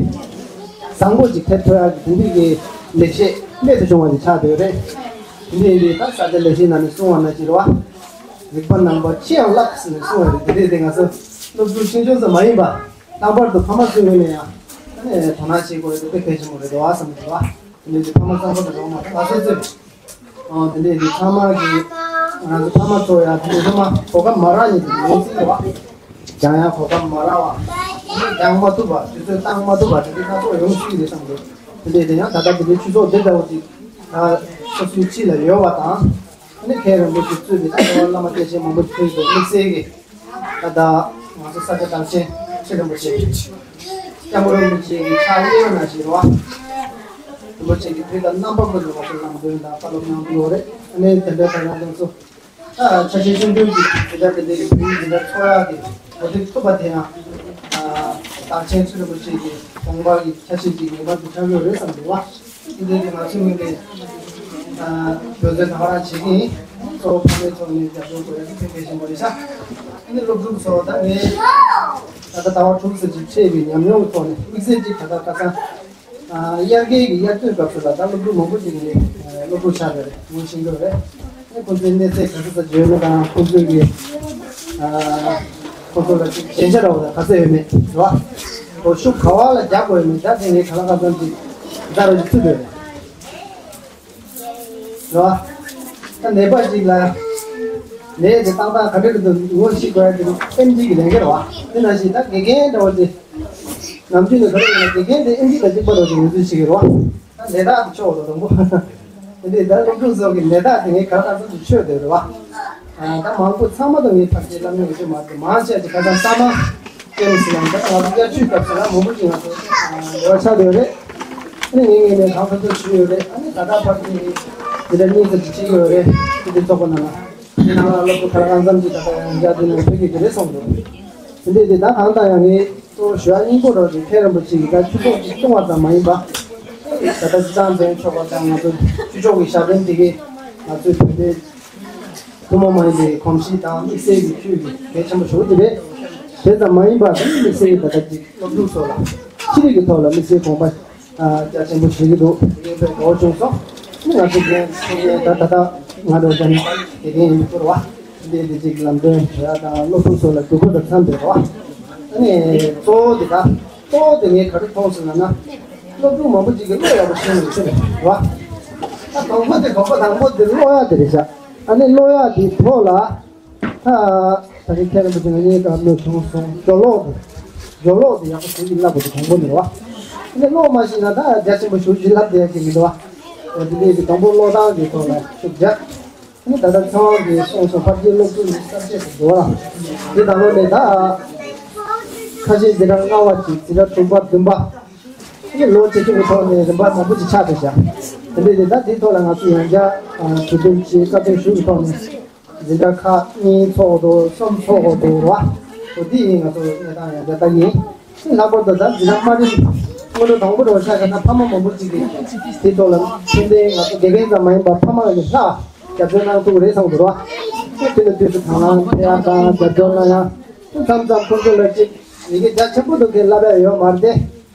བཟང་པོ་ཅིག་ཐེབས་ཐུབ་ཡག་གི་དེ་འདྲའི་གི་ལེགས་བཤད་རྨད་དུ་བྱུང་བ་ཅིག་ཆགས་བསྡད་ཡོད་རེད། དེ་འདྲའི་གི་ད་ས་སྐྱ་ལེགས་བཤད་ནང་ནས་གསུངས་པ་ནང་བཞིན་རེད་བ། རིག་པ་རྣམ་པར་ཕྱེའང་བསླབ་ཟེར་ནས་གསུངས་པ་རེད། དེ་རེད་དེ་ང་ཚོ་སློབ་ཕྲུག་ཆུང་ཆུང་ཙམ་མ་ཡིན་པ། ལྷག་པར་དུ་ཕ་མ་ཚོའི་ངོས་ནས་ཡང་ཨ་ནི་དོ་སྣང་བྱེད་དགོས་ཡ་དེ་དཔེ་གལ་ཆེན་པོ་རེད་འདུག་བ་བསམ་གྱི་འདུག་བ། དེ་འདྲའི་ཕ་མ་ཚང་མ་དང་འགྲོགས་མ་ཐག་ང་ཚོ་ཚོས། ཨོ་དེ་འདྲའི་དེ་ཚང་མ་གི་ང་ཚོ་ཕ་མ་ཚོ་ཡང་དེ་འདྲའི་ཕ་མ་གོ་སྐབས་མ་རག་ཉིན་དུ་ཡོང་སྲིད་རེད་བ། སྦྱང་ཡང་གོ་སྐབས་མ་རག་བ། སྦྱང་མ་ཐུབ་པ་དུས་ཚོད་བཏང་མ་ཐུབ་པ་དེ་འདྲའི་སྣ་ཚོགས་ཡོང་སྲིད་རེད་བསམ་གི་འདུག་དེ་འདྲའི་དེ་ཡང་ད་ལྟ་དེ་འདྲའི་ཆོས་ཚོགས་འདི་འདྲ་བོ་ཅིག་ད་སོ་སོའི་ཕྱི་ལ་ཡོད་པ་དང་། ཨ་ནི་མཁན་རིན་པོ་ཆེ་གཙོས་པའི་ད་ལྟ་བླ་མ་སྐྱེས་ཆེན་མང་པོ་ཞིག་ཕེབས་འདུག་དམིགས་བསལ་གྱི་ད་ལྟ་ང་ཚོ་ས་སྐྱ་བདག་ཆེན་ཚེ་རིང་པོ་ཆེ་སྐྱབས་མགོན་རིན་པོ་ཆེ་གི་ཕྱག་གཡས་ནང་བཞིན་རེད་བ། རིན་པོ་ཆེ་གི་ཕུད་དང་རྣམ་པ་ཀུན་ཏུ་ང་ཚོ་ལམ་སྟོན་དང་བཀའ་སློབ་གནང་གི་ཡོད་རེད། ཨ་ནི་དེ་འདྲའི་ད་ལྟ་ང་ཚོ་ད་ཆ་ཤས་ཆུང་ཆུང་གི་དེ་འདྲ་དེ་འདྲའི་བོད་ཡིག་དེ་འདྲ་ཚོགས་ཡག་གི་གོ་སྒྲིག་ཐུབ་པ་དེ་ཡང་བདག་ཆེན་ཚེ་རིང་པོ་ཆེ་གི་དགོངས་པ་གི་ཆ་ཤས་ཅིག་ངེས་པར་དུ་ཆགས་ཡོད་རེད་བསམ་འདུག་བ། དེ་འདྲའི་ང་ཚོའི་ངོས་ནས་འབད་བརྩོན་ད་ག་རང་བྱེད་ཀྱི་ཡིན། གཙོ་བོ་ཕ་མའི་ཐོག་ནས་རྒྱབ་སྐྱོར་དགོས་ཡ་དེ་གལ་ཆེན་པོ་རེད་ཤག་ཨ་ནི་སློབ་ཕྲུག་ཚོ་ད་ངས་ད་ལྟ་ཟླ་བ་དྲུག་ཙམ་ཅིག་འཕྲད་པའི་ཉམས་མྱོང་གི་ཐོག་ནས་དམིགས་བསལ་ཅིག་ད་ལྟ་ཁ་སང་དབྱར་ཁའི་གི་དབྱར་དུས་སྐབས་སུ་ལ་ད་སློབ་ཕྲུག་མང་པོ་ཅིག་ནས་སློབ་ཕྲུག་ཆགས་པ་རེད། ངོ་ཤེས་ཀྱི་རེད། ཁོང་ཚོའི་གནས་ཚད་ག་ཚོད་ཙམ་ཡོད་མེད་དང་ཁོང་ཚོའི་གི་ཨ་ཁོང་ཚོ་ལ་ཞན་ཆ་འདྲ་བོ་དང་ག་ཚོད་ཡོད་མེད་རེད་བ། ཁོ་ཤུགས་ག་བ་ལ་རྒྱག་དགོས་ཡོད་མེད་ད་དེ་ངས་ག་ལ་ག་ཙམ་ཅིག་ཛ་རོ་ཅིག་ཚུད་དགོས་རེད་བ། ད་ནད་པ་ཅིག་ལ་ནད་དེ་བཏང་སྟངས་ག་འདྲ་རེད་འདུག་ངོ་ཤེས་དགོས་ཡ་དེ་ཨེམ་ཆི་གི་ལས་འགན་རེད་བ། དེ་ནང་བཞིན་ད་དགེ་རྒན་འདྲ་བོ་དེ་ནམ་རྒྱུན་ནས་ག་རེ་ཡིན་ན་དགེ་རྒན་དེ་ཨེམ་ཆི་དང་གཅིག་པ་འདྲ་བོ་ཅིག་ངོས་འཛིན་བྱེད་ཀྱི་རེད་བ། ད་ནད་རྟགས་དེ་ཆོག་འགྲོ་དང་པོ། དེ་འདྲའི་ད་སློབ་ཕྲུག་ཚོ་གི་ནད་རྟགས་དེ་ངས་ག་རེ་ག་ཚོད་ཅིག་ཆོད་བསྡད་རེད་བ། ཨ་ད་མང་པོ་ཚང་མ་དང་ངས་ཕལ་ཆེར་བསླབ་མྱོང་ཡོད་ཚོད་མ་རེད། མང་ཆེ་ཅིག་ཁ་སང་ས་མ་ཅན་ཟེར་ཡང་ད་ང་ཚོ་དབྱར་ཆོས་སྐབས་སུ་ལ་མང་པོ་ཅིག་ང་ཚོ་ལེ་བར་ཆགས་བསྡད་ཡོད་རེད། ཨ་ནི་ངའི་ངོས་ནས་གང་ཐུབ་ཐུབ་ཞུས་ཡོད་རེད། ཨ་ནི་ད་ལྟ་བར་དུ་ངས་དེ་འདྲ་གཉིས་སུ་ཅིག་བྱེད་ཀྱི་ཡོད་རེད། དེ་འདྲའི་ཚོགས་པ་ནང་ལ་དེ་ནང་ལ་སློབ་ཕྲུག་ག་ལ་གང་འཚམ་ཅིག་ད་ལྟ་ཡང་བསྐྱར་དུ་ནས་ཕེབས་ཀྱི་དེ་རེད་གསུངས་འདུག་དེ་འདྲའི་དེ་ད་གང་ལྟར་ཡང་ངས་གཙོ་བོ་ཞུ་ཡ་སྙིང་པོ་རང་རེད། མཁན་རིན་པོ་ཆེ་གིས་ད་ཆོས་ཚོགས་ཅིག་བསྐྱོང་བ་ཙམ་མ་ཡིན་པ། ད་ལྟ་སྤྱི་བཏང་འཛིན་ཆོག་པ་དང་ང་ཚོ་ཆོས་ཕྱོགས་ཀྱི་ཞབས་བརྟན་དེ་གས་ང་ཚོའི་བོད་པའི་ཐུན་མོང་མ་ཡིན་པའི་གོམས་གཤིས་དང་དམིགས་བསལ་གྱི་ཆོས་ཀྱི་གལ་ཆེན་པོ་ཞེ་པོ་ཅིག་རེད། དེ་ཙམ་མ་ཡིན་པ་དེ་དམིགས་བསལ་གྱི་ད་ལྟ་ཅིག་སློབ་ཕྲུག་ཚོ་ལ་ཤེས་རིག་གི་ཐོག་ལ་དམིགས་བསལ་དགོངས་པ་རྒྱ་ཆེན་པོ་བཞེས་ཀྱི་འདུག་དེ་ཡིན་པའི་གོ་བྱུང་སོང་། ང་ཚོ་རྒན་ཚོ་ད་ད་ལྟ་ང་རང་ཚོ་དགེ་རྒན་ཡིན་པའི་སྐོར་བ། འདི་འདི་གཅིག་ལམ་སྟོན་བྱེད་ཡ་དང་སློབ་ཕྲུག་ཚོ་ལ་སྒྲུབ་པ་དང་འཚམས་པའི་རེད་བ། ཨ་ནི་གཙོ་བོ་འདི་ད་གཙོ་བོ་འདི་ངས་ག་རེ་མཐོང་སོང་ལབ་ན། སློབ་ཕྲུག་མང་པོ་ཅིག་གིས་ཀློག་ཡག་པོ་ཤེས་མི་ཤེས་རེད་བ། ད་དང་པོ་འདི་དགོངས་པ་དང་པོ་འདི་ཀློག་ཡ་དེ་རེད་ཤག་ཨ་ནི་ཀློག་ཡ་དེའི་ཐོག་ལ་ད་ད་རེས་ཁྱེད་རྣམ་པ་ཚོ་ངས་བཀའ་མོལ་བྱུང་སོང་། སྦྱོར་ཀློག་དེ་སྦྱོར་ཀློག་དེ་ཡག་པོ་བྱེད་ཀྱི་བསླབ་དགོས་དེ་དང་པོ་འདི་རེད་བ། ཨ་ནི་ཀློག་མ་ཤེས་ན་ད་རྒྱ་ཆེན་པོ་ཞེ་པོ་ཅིག་བསླབ་བསྡད་ཡ་གི་མི་འདུག་བ། འོ་དེ་འདྲའི་གི་དང་པོ་ཀློག་སྟངས་ཀྱི་ཐོག་ལ་ཤུགས་རྒྱག་ཨ་ནི་ད་ལྟ་ཚེ་དབང་གིས་གསུངས་སོང་། ཕར་རྒྱུད་སློབ་ཕྲུག་ནི་གསར་བཅད་དུ་འགྲོ་བ། དེ་དང་པོ་ནས་ད་ཁ་ཤས་འཛིན་གྲྭ་ལྔ་པ་ཅིག་འཛིན་གྲྭ་དྲུག་པ་བདུན་པ། ཨ་ནི་ལོ་བྱེད་ཀྱི་ཐོག་ནས་རིམ་པ་མང་པོ་ཅིག་ཆགས་བསྡད་བཞག་དེ་འདྲའི་དེ་ད་དེའི་ཐོག་ལ་ང་ཚོས་ཡང་བསྐྱར་གྲོས་བསྡུར་བྱས་བཀའ་བསྡུར་ཞུ་གི་ཐོག་ནས་འཛིན་གྲྭ་ཁག་གཉིས་ཚོགས་འདུག་གསུམ་ཚོགས་འདུག་ར། འོ་དེ་ཡིན་ང་ཚོ་གནས་སྟངས་ཡང་བསྐྱར་ལྟ་གི་ཡིན། ལྷག་པར་དུ་ད་འཛིན་གྲྭ་དམའ་རིམ་སྔོན་འགྲོ་དང་པོ་རུ་ཆགས་ཀྱི་ན་ཕ་མ་མང་པོ་ཅིག་གིས་དེའི་ཐོག་ལ་ཕན་ཚུན་ང་ཚོ་དགེ་རྒན་ཙམ་མ་ཡིན་པར་ཕ་མ་ལ་ལྷག་རྒྱབ་སྐྱོར་གནང་ཐུབ་ཀྱི་རེད་བསམ་གྱི་འདུག་ར། དེ་ནི་དུས་སུ་དང་བླངས་ཕེབས་ཡག་དང་རྒྱབ་སྐྱོར་གནང་ཡག་མཚམས་མཚམས་ཁོང་ཚོ་ལ་ཅིག་ཡི་གེ་རྒྱ་ཆེན་པོ་འདུག་མཁན་བསླབ་ཡག་ཡོད་མ་རེད་དེ།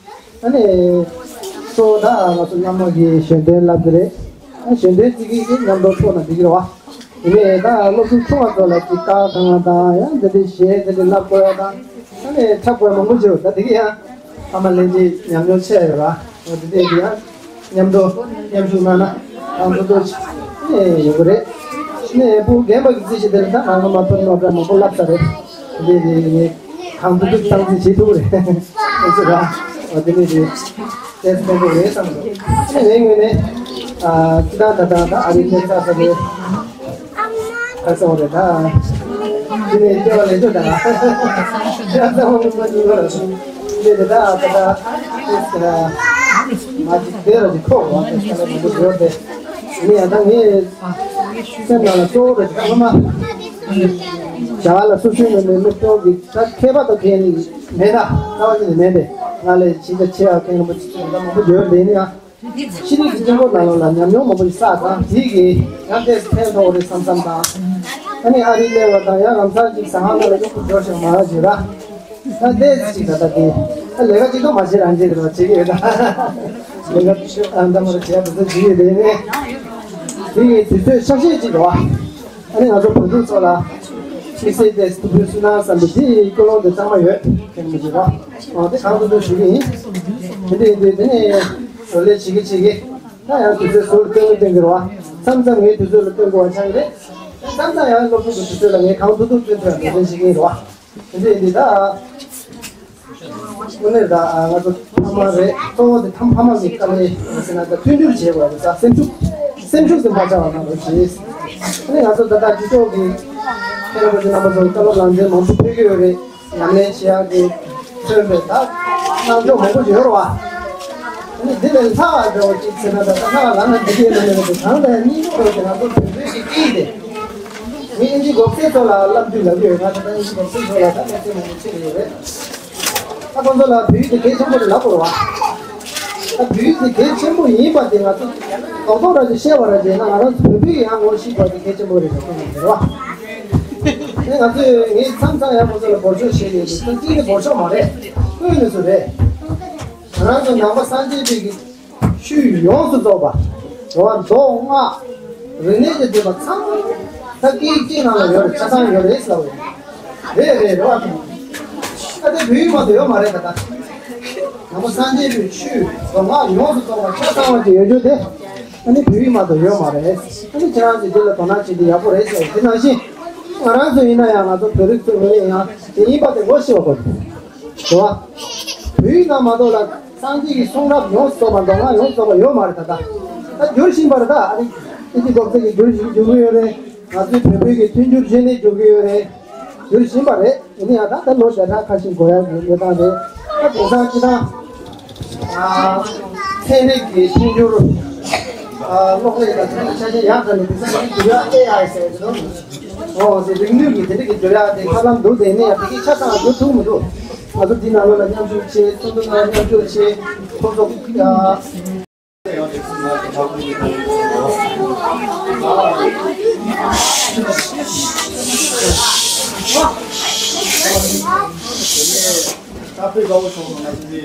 ཨ་ནི། གཙོ་བོ་ད་ང་ཚོ་བླ་མ་གིས་གཞོན་དོན་བསླབ་ཀྱི་རེད། ཨ་གཞོན་དོན་བརྩི་གི་གི་མཉམ་དུ་ཚོགས་ན་འགྲིག་གི་རེད་བ། དེ་ནས་ད་སློབ་ཕྲུག་ཆུང་བ་ཚོ་ལ་ཅིག་ལྟ་གང་དང་ཡང་འདི་འདྲའི་གཞས་འདི་འདྲའི་བསླབ་དགོས་ཡ་དང་། ཨ་ནི་འཁྲབ་དགོས་ཡ་མང་པོ་ཅིག་ཡོད། ད་དེ་གི་ཡང་ ཨ་མ་ལྷན་རྒྱས་ཉམས་མྱོང་ཆེ་ཡོད་ར། འོ་དེ་འདྲས་ཀྱི་ཡང་མཉམ་དུ་མཉམ་ཞུགས་གནང་ན་གང་ཐུབ་ཐུབ་ནས་ཡོང་གི་རེད། ནས་བུ་རྒན་པ་གི་རྩིས་ཤིག་དེར་ད་ང་ང་མ་ཐོན་ནོ་འདྲ་མང་པོ་བསླབ་ཚར་རེད། དེ་འདྲས་ཀྱི་ངས་གང་ཐུབ་ཐུབ་སྟངས་འཛིན་བྱེད་ཐུབ་རེད། ཨེ་ཚོ་ར། འོ་དེ་འདྲས་ཀྱི་ཏེས་ཕན་ཐོགས་རེད་བསམ་འདུག་ནས་ངའི་ངོས་ནས་ཨ་ཅི་ད་ད་ད་ད་ཨ་རི་ཏེ་ས་ས་རེད། ཁ་སང་རེད་ད། དེ་ནས་སྐྱེ་བ་ལེན་ཆོག་ད། ཁ་སང་བ་མི་མ་ཉིན་པར་དེ་རེད་ད་ད་ད། མ་ཅིག་དེ་ར་ཅིག་ཁོག་བ་དེ་ས་ལ་མི་འདུག་ཡོད་དེ། ནི་ཡང་ད་ངས་སེམས་ནང་ལ་གཙོ་བོ་རེད་ད་ཨ་མ། བྱ་བ་ལ་སོ་སོའི་ངོས་ནས་མི་སྤྲོ་གི་ད་མཁས་པ་དང་མཁས་ནི་མེད་ད། རྩ་བ་ཉིད་ནས་མེད་དེ། ང་ལས་ཇི་ལྟར་ཆེ་བ་མཁན་རིན་པོ་ཆེ་ད་མང་པོ་ཡོད་དེ་ནི་ཡང་། ཤེས་རིག་གི་སྤྱི་འགོ་ནང་ལོགས་ལ་ཉམས་མྱོང་མང་པོ་ཞིག་བསགས་དང་དེ་གིས་ཡང་ཏོག་ཙམ་ཕན་ཐོགས་རེད་བསམ་བསམ་དང་། ཨ་ནི་ཨ་རི་སླེབས་པ་དང་ཡང་ལམ་སང་ཅིག་ཟ་ཁང་ནང་ལ་གཡོག་པོ་འབྱོར་ཞིག་མ་བྱེད་ར། ད་ཏོག་ཙམ་ཅིག་ད་ལྟ་དེ་ད་ལས་ཀ་ཅིག་ཏུ་མ་བྱེད་རང་བྱེད་རེད་བ་བྱེད་ཀྱི་ཡོད་ད། ལས་ཀ་ཨ་འདྲ་མ་རེད་བྱེད་ཡ་དེ་ཚོ་བྱེད་ཀྱི་རེད་ནས། དེ་གིས་དུས་ཚོད་ཆ་ཤས་ཅིག་རེད་བ། ཨ་ནི་ང་ཚོ་བོད་ཕྲུག་ཚོ་ལ་དམིགས་བསལ་ཏོག་ཙམ་ཐུགས་ཕན་གསོས་ན་བསམ་པའི་དེ་ཀུན་སློང་དེ་གཙང་མ་ཡོད་མཁན་མི་བྱེད་ར། ཨ་དེ་གང་དུ་འགྲོ་ཞུ་གི་ཡིན། དེ་འདྲ་ཡིན་དུས་དེ་ནས་བཟོ་ལས་བྱེད་ཀྱི་བྱེད་ཀྱི། ད་ཡང་དུས་ཚོད་ཟུར་སྟོན་གྱི་སྟོན་གྱི་རེད་བ། མཚམས་མཚམས་ངའི་དུས་ཚོད་ལ་སྟོན་དགོས་པ་ཆགས་ཀྱི་རེད། མཚམས་མཚམས་ཡང་སློབ་ཕྲུག་གི་དུས་ཚོད་ལ་ངས་གང་ཐུབ་ཐུབ་སྟོན་ཐུབ་ཡ་འབད་བརྩོན་བྱེད་ཀྱི་ཡིན་རེད་བ། དེ་འདྲ་ཡིན་དུས་ད། དངོས་གནས་ད་ང་ཚོ་ཕ་མ་རེད། གཙོ་བོ་དེ་ཕ་ཕ་མ་གི་དཀའ་ལས་ཟེར་ན་ད་མཐུན་འགྱུར་བྱེད་དགོས་རེད་ད། སེམས་ཤུགས་སེམས་ཤུགས་དེ་མ་ཆག་པ་གནང་རོགས་གྱིས། ཨ་ནི་ང་ཚོ་ད་ལྟ་སྤྱི་ཚོགས་ཀྱི་མཁན་རིན་པོ་ཆེ་རྣམ་པ་ཚོ་བཀའ་སློབ་ལམ་སྟོན་མང་པོ་ཕེབས་ཀྱི་ཡོད་རེད། ཉམས་ལེན་བྱེད་ཡག་གི་མཚོན་པའི་ད་གནང་ཕྱོགས་མང་པོ་ཡོད་རེད་བ། ཨ་ནི་འདི་ལས་ལྷག་པ་འདྲ་བོ་ཅིག་ཟེར་ན་ད་ལྟ་ང་ལ་ན་འདི་གའི་ནང་ནས་དེ་གང་ལས་སྙིང་པོ་རེད་དེ་ང་ཚོ་བོད་པའི་གི་སྐད་དེ། ངས་ཨིན་ཇི་འགོ་ཁྲིད་ཚོ་ལ་བསླབ་དུས་ལབ་ཀྱི་ཡོད། ང་ད་ལྟ་ཨིན་ཇི་འགོ་ཁྲིད་ཚོ་ལ་ད་ལྟ་ཚེ་མང་པོ་ཕྱིན་ཡོད་རེད། ད་ཁོང་ཚོ་ལ་བོད་ཡིག་དེ་གལ་ཆེན་པོ་རེད་ལབ་དགོས་རེད་བ། ད་བོད་ཡིག་དེ་གལ་ཆེན་པོ་ཡིན་པ་དེ་ང་ཚོ་རྡོག་རྡོག་ར་ཅིག་བཤད་པ་ར་བྱས་ན་ང་རང་ཚོ་བོད་པའི་ཡང་ངོ་ཤེས་པ་དེ་གལ་ཆེན་པོ་རེད་ཟེར་གསུངས་ཡོད་རེད་བ། ཨེ་ང་ཚོས་ངས་མཚམས་མཚམས་ཡང་ཁོང་ཚོ་ལ་འབོར་ཆོག་བྱེད་ཡོད་དུས་ད་གཅིག་ནི་འབོར་ཆོག་མ་རེད། དངོས་གནས་སུ་རེད། ང་རང་ཚོ་ནང་པ་སངས་རྒྱས་པའི་གི་ཆོས་ཡོངས་སུ་རྫོགས་པ། རེད་བ། མདོ་སྔགས་རིག་གནས་ཀྱི་འདུས་པ་ཚང་མ་ད་སྐད་ཡིག་གཅིག་ནང་ལ་ཡོད་རེད། ཆ་ཚང་ཡོད་རེད་ཟེར་བ་རེད། རེད་རེད་རེད་བ། ད་དེ་བོད་ཡིག་མ་གཏོགས་ཡོད་མ་རེད་ད་ལྟ། ནང་པ་སངས་རྒྱས་པའི་ཆོས་མདོ་སྔགས་ཡོངས་སུ་རྫོགས་པ་ཆ་ཚང་བ་ཅིག་ཡོད་རྒྱུ་དེ་ཨ་ནི་བོད་ཡིག་མ་གཏོགས་ཡོད་མ་རེད། ཨ་ནི་ཁྱེད་རང་ཚོས་འདི་ལ་དོ་སྣང་བྱེད་དེ་ཡག་པོ་རེད་ཟེར་བ་དེ་ནང་བཞིན་ང་རང་ཚོ་ཡིན་ན་ཡང་ང་ཚོ་བོད་རིགས་ཚོའི་ངོས་ནས་ཡང་དེ་ཡིན་པ་དེ་ངོ་ཤེས་པ་དགོས་འདུག་རེད་བ། བོད་ཡིག་ནང་མ་གཏོགས་ལ་སངས་རྒྱས་ཀྱི་གསུང་རབ་ཡོངས་སུ་རྫོགས་པ་མདོ་སྔགས་ཡོངས་སུ་རྫོགས་པ་ཡོད་མ་རེད་ད་ལྟ། ད་འགྱུར་བཞིན་པ་རེད་ད། ཨ་ནི་ཨི་ཐི་གོབ་ཚེ་གི་འགྱུར་བཞིན་འགྱུར་གི་ཡོད་རེད། ང་ཚོའི་བོད་པའི་གི་མཐུན་འགྱུར་བྱས་ནས་འགྱུར་གི་ཡོད་རེད། འགྱུར་བཞིན་པ་རེད། ཡིན་ན་ཡང་ད་ལྟ་ལོ་བརྒྱ་ཕྲག་ཁ་ཤས་འགོར་ཡག་གི་གནས་སྟངས་རེད། ད་དེང་སང་སྤྱི་བཏང་ཚན་རིག་གི་མཐུན་འགྱུར་གློག་ཀླད་དང་དེ་འདྲའི་ཆ་རྐྱེན་ཡག་ཐོག་ནས་དེང་སང་ཨེ་ཨའི་ཟེར་གྱི་འདུག་ཨོ་དེ་རིག་ནུས་ཀྱི་དེ་འདྲ་གི་འགྱུར་ཡག་དེ་ཐབས་ལམ་འདུག་དེ་ནས་ཡང་དེ་གའི་ཆ་ཚང་འགྱུར་ཐུབ་མི་འདུག་ང་ཚོ་འདི་ནང་ལོགས་ལ་མཉམ་ཞུགས་བྱས། ཚོགས་འདུ་ནང་མཉམ་ཞུགས་བྱས། ཁོ་ཚོ་ཡ། ད་དཔེ་དགའ་བོ་བྱུང་སོང་། ང་ཚོ་འདི་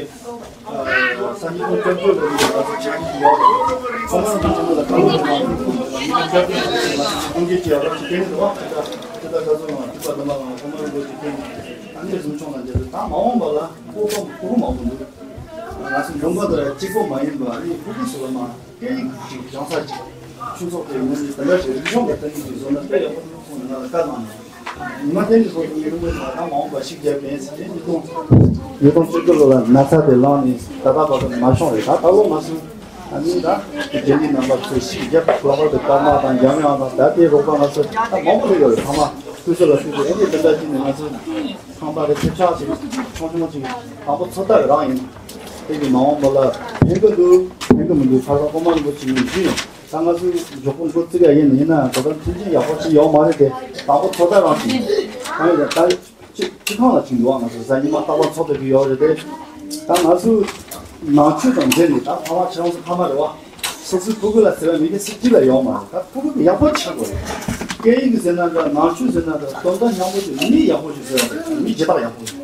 ས་ཉིན་ཀོང་སྐྱབས་བཅོལ་ལ་ཡོད་པ་ཚོ་ཆ་རྐྱེན་ཡོད་རེད། ཁོང་རྣམ་ཚོ་ཆེན་པོ་ལ་བཀའ་སློབ་གནང་། ཁོང་ཚོ་ལ་ཡིན་ན་སྐྱབས་བཅོལ་ལ་ཡོད་པ་ཚོ་ཁོང་གིས་བྱས་པ་ཞིག་དེ་ནི་འདུག་བ། ད་ལྟ་ད་ལྟ་ག་ཚོད་ལ་ཐུབ་པ་དུ་མ་ལ་ཁོང་མ་རིན་པོ་ཆེ་བསྟེན་ནས་ཨ་ནི་བཟུང་ཆོག་ན་འདི་ད་མ་འོངས་པ་ལ་སྤོབས་པ་སྤོབས་པ་མང་པོ་འདུག་ང་ཚོ་འཛོམས་པ་དང་གཅིག་པོ་མ་ཡིན་པ་ཨ་ནི་ཕྲུ་གུ་ཚོ་ལ་མ་སྐད་ཡིག་ཅིག་སྦྱོང་ས་ཅིག་ཆོས་ཚོགས་དེ་ངོས་ནས་དེ་འདྲ་ཞིག་རིག་གཞུང་གི་ཐོན་ཡིག་ཅིག་བཟོ་ན་དཔེ་ཡག་པོ་འདུག་གསུངས་ནས་ང་ལ་བཀའ་གནང་ནས། ཉི་མ་བསྟན་གྱི་ཚོགས་འདུ་ཉིན་མོ་ད་ལྟ་མ་འོངས་པ་ཞིག་རྒྱབ་པས་ཟེར་ཏེ་ཉིས་སྟོང་། ཉིས་སྟོང་བཅུ་དགུ་ལོ་ལ་ན་ཚ་དེ་ལངས་ནས་ད་ལྟ་བར་དུ་མ་བྱུང་རེད། ད་ད་ལོ་ང་ཚོ་ཨ་ནི་ད་རྒྱ་མི་རྣམ་པ་ཚོས་ཞིག་རྒྱབ་ལྷག་པར་དུ་ཀརྨ་དང་འཇམ་དབྱངས་དང་ད་ལྟའི་རོགས་པ་ང་ཚོ་ད་མང་པོ་ཞིག་ཡོད་རེད། ཚང་མ་དུས་ཚོད་ལ་བསྲུབས་ཏེ་ཨ་ནི་དེ་འདྲ་བྱས་ནས་ང་ཚོ་ཁང་པ་རེ་ཐེབས་ཆག་ཅིག་ཆུང་ཆུང་ཅིག་དང་པོ་ཚོད་ལྟ་རང་ཡིན། དེ་གི་མ་འོངས་པ་ལ་ཕན་གི་འདུག་ཕན་གི་མི་འདུག་ཁ་སང་ཀརྨ་རིན་པོ་ཆེ་ངས་ཞུས་ཡིན། ད་ང་ཚོའི་མགྱོགས་པོ་འགོ་བཙུགས་ཡ་ཡིན་ན་ཡིན་ན་ད་ལྟ་མཐུན་རྐྱེན་ཡག་པོ་ཅིག་ཡོད་མ་རེད་དེ། དང་པོ་ཚོད་ལྟ་རང་ཅིག་ཡིན། གང་ཡིན་ད་ཅིག་ཅིག་ཁང་ལ་ཅིག་འདུག་བ། ང་ཚོ་གཟའ་ཉི་མ་རྟག་པར་ཚོགས་བསྡད་ཀྱི་ཡོད་རེད་དེ། ད་ང་ཚོའི་ནང་ཆོས་དང་འབྲེལ་ནས་ད་ཕ་མ་ཁྱེད་རང་ཚོ་ཕ་མ་རེད་བ། སོ་སོའི་ཕྲུ་གུ་ལ་ཟེར་བ་མི་གི་སྲིད་ཇུས་ལ་ཡོད་མ་རེད། ད་ཕྲུ་གུ་གི་ཡག་པོ་ཆགས་དགོས་རེད། སྐད་ཡིག་གི་ཟེར་ན་འདྲ། ནང་ཆོས་ཟེར་ན་འདྲ། དོན་དག་མཉམ་པོ་ཅིག་མི་ཡག་པོ་ཞིག་བཟོ་ཡ་རེད། མི་བྱེ་བྲག་ཡག་པོ་ཞིག་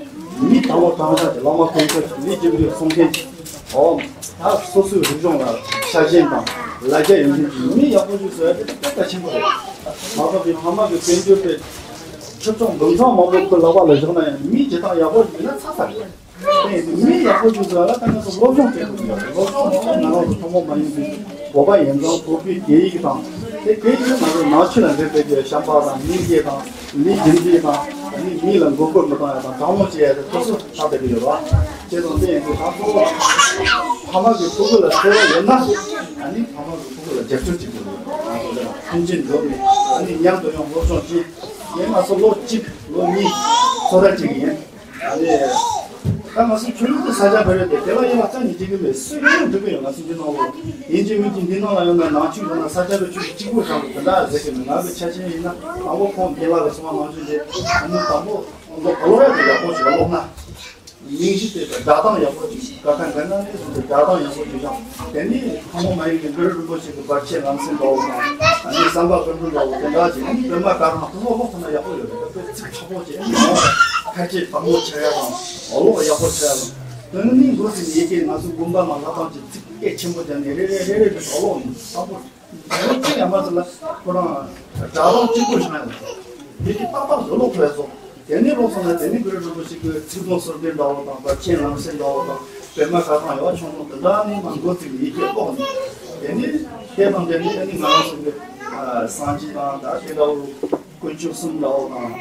མི་དང་པོ་དང་ས་ཅིག་བླ་མ་དཀོན་མཆོག་ཅིག་མི་རྒྱུ་འབྲས་གསུང་མཁན་ཅིག་ཨོ། ད་སོ་སོའི་རིག་གཞུང་ལ་ཤ་ཞེན་དང་ལ་རྒྱ་ཡོད་མཁན་གྱི་མི་ཡག་པོ་ཞིག་བཟོ་ཡ་དེ་དཔེ་གལ་ཆེན་པོ་རེད། མ་འོངས་པའི་ཕ་མ་གི་དཔལ་འབྱོར་དེ་ཁྱབ་ཁོངས་འབུམ་ཚོགས་མང་པོ་ཁོའི་ལག་པ་ལ་བཞག་ན་ཡང་མི་བྱེ་བྲག་ཡག་པོ་ཞིག་ཡིན་ན་ཚར་ཚར་རེད། མི་ཡག་པོ་ཅིག་བཟོ་ཡ་ལ་ད་ང་ཚོ་སློབ་སྦྱོང་བྱེད་དགོས་ཀྱི་ཡོད་རེད། སློབ་སྦྱོང་ནང་ལ་ང་རང་ཚོ་ཐུན་མོང་མ་ཡིན་པའི་བོད་པ་ཡིན་ཙང་བོད་པའི་སྐད་ཡིག་དང་དེ་སྐད་ཡིག་ནང་ལ་ནང་ཆོས་ལ་འབྲེལ་བའི་གི་བཤམས་པ་དང་མིའི་སྐད་དང་མིའི་རྒྱུད་འདྲེས་དང་མི་མི་ལ་མགོ་སྐོར་མི་གཏོང་ཡ་དང་དྲག་མོ་བྱེད་ཡ་དེ་ཐུགས་སུ་ཆགས་བསྡད་ཀྱི་ཡོད་པ། བྱས་ཙང་དེ་ཡིན་དུས་ད་གཙོ་བོ་ཕ་མ་གི་ཕྲུ་གུ་ལ་འཚེ་བ་ཡོད་ན་ཨ་ནི་ཕ་མ་གི་ཕྲུ་གུ་ལ་རྒྱབ་སྐྱོར་བྱེད་དགོས་ཡོད། ང་ཚོ་ལ་མཐུན་རྐྱེན་འཛོམས་ནས་ཨ་ནི་མཉམ་དུ་ཡང་སློབ་སྦྱོང་བྱེད། ངས་ང་ཚོ་ལོ་གཅིག་ལོ་གཉིས་ཚོད་ལྟ་བྱེད་ཀྱི་ཡིན། ཨ་ནི། ད་ང་ཚོ་ཆོས་ལུགས་ཀྱི་ས་ཆ་བེད་སྤྱོད་དེ་དེ་ལ་ཡིན་ལ་རྩ་ནས་བྱེད་ཀྱི་མེད། སུས་ཡོང་འགྲིག་གི་ཡོད། ང་ཚོ་འདི་ནང་ལོགས་ཡིན་གཅིག་མིན་གཅིག་འདི་ནང་ལ་ཡོང་ན་ནང་ཆོས་ཡོང་ན་ས་ཆ་བེད་སྤྱོད་གཅིག་པུ་རང་གི་དེ་འདྲ་ཟེར་གྱི་མེད། ང་གི་ཆ་ཆེན་ཡིན་ན་དང་པོ་ཁོང་རྒན་ལགས་ཀྱིས་གསུངས་པ་ནང་བཞིན་དེ་ཨ་ནི་དང་པོ་ང་ཚོ་གོ་ལོ་ར་དེ་ཡག་པོ་ཞིག་ཀློག་ན། མིང་གཞི་དེ་སྒྲ་གདངས་ཡག་པོ་ཅིག་ཀ་ཁ་ག་ན་ནས་བཟུང་སྟེ་སྒྲ་གདངས་ཡག་པོ་ཅིག་བཞག་དེ་ནས་ཐུན་མོང་མ་ཡིན་པའི་གུ་རུ་རིན་པོ་ཆེ་གི་བར་ཆད་ལམ་སེལ་འདྲ་བོ་དང་ཨ་ནི་བསམ་པ་ཀུན་སྤྲུལ་འདྲ་བོ་དེ་འདྲ་ཅིག་ཨ་ནི་པད་མ་དཀར་དང་དུ་བ་ཀློག་ཐུབ་ན་ཡག་པོ་ཡོད་རེད། དཔེ་ཚིག་ཆོག་པོ་ཅིག་ཨ་ནི་ཡང་ཁ་ཆེ་བག་མོ་ཆགས་ཡ་དང་ཀློག་ཡག་པོ་ཆགས་ཡ་དང་དོན་སྙིང་འདོད་ཟིན་ཡི་གེ་ང་ཚོ་དགོན་པ་ནང་ལྷ་ཐང་ཅིག་ཚིག་སྐད་ཆེན་པོ་བརྒྱབ་ནས་རེ་རེ་རེ་རེ་རེ་ཀློག་ནས་བསམ་པོ། ལོ་གཅིག་ཡང་མ་ཚར་ལ་ཁོ་རང་སྒྲ་གདངས་གཅིག་པུ་བཞག་ཡོད། མི་གི་ཏག་ཏག་བཟོ་ཀློག་ཐུབ་ཡ་བཟོ། དེ་ནས་ཀློག་སོང་ན་དེ་ནས་གུ་རུ་རིན་པོ་ཆེ་གི་ཚིག་དོན་གསུར་འདེབས་འདྲ་བོ་དང་བར་ཆད་ལམ་སེལ་འདྲ་བོ་དང་པད་མ་དཀར་དང་ཡོ་ཆུང་ཆུང་དེ་འདྲ་ནས་མ་འགོ་བཙུགས་ནས་ཡི་གེ་ཀློག་ནས་དེ་ནས་དེ་དང་དེ་ནས་དེ་ནས་ང་རང་ཚོ་གི་སངས་རྒྱས་དང་ད་དེ་འདྲ་བོ་དཀོན་མཆོག་གསུམ་འདྲ་བོ་དང་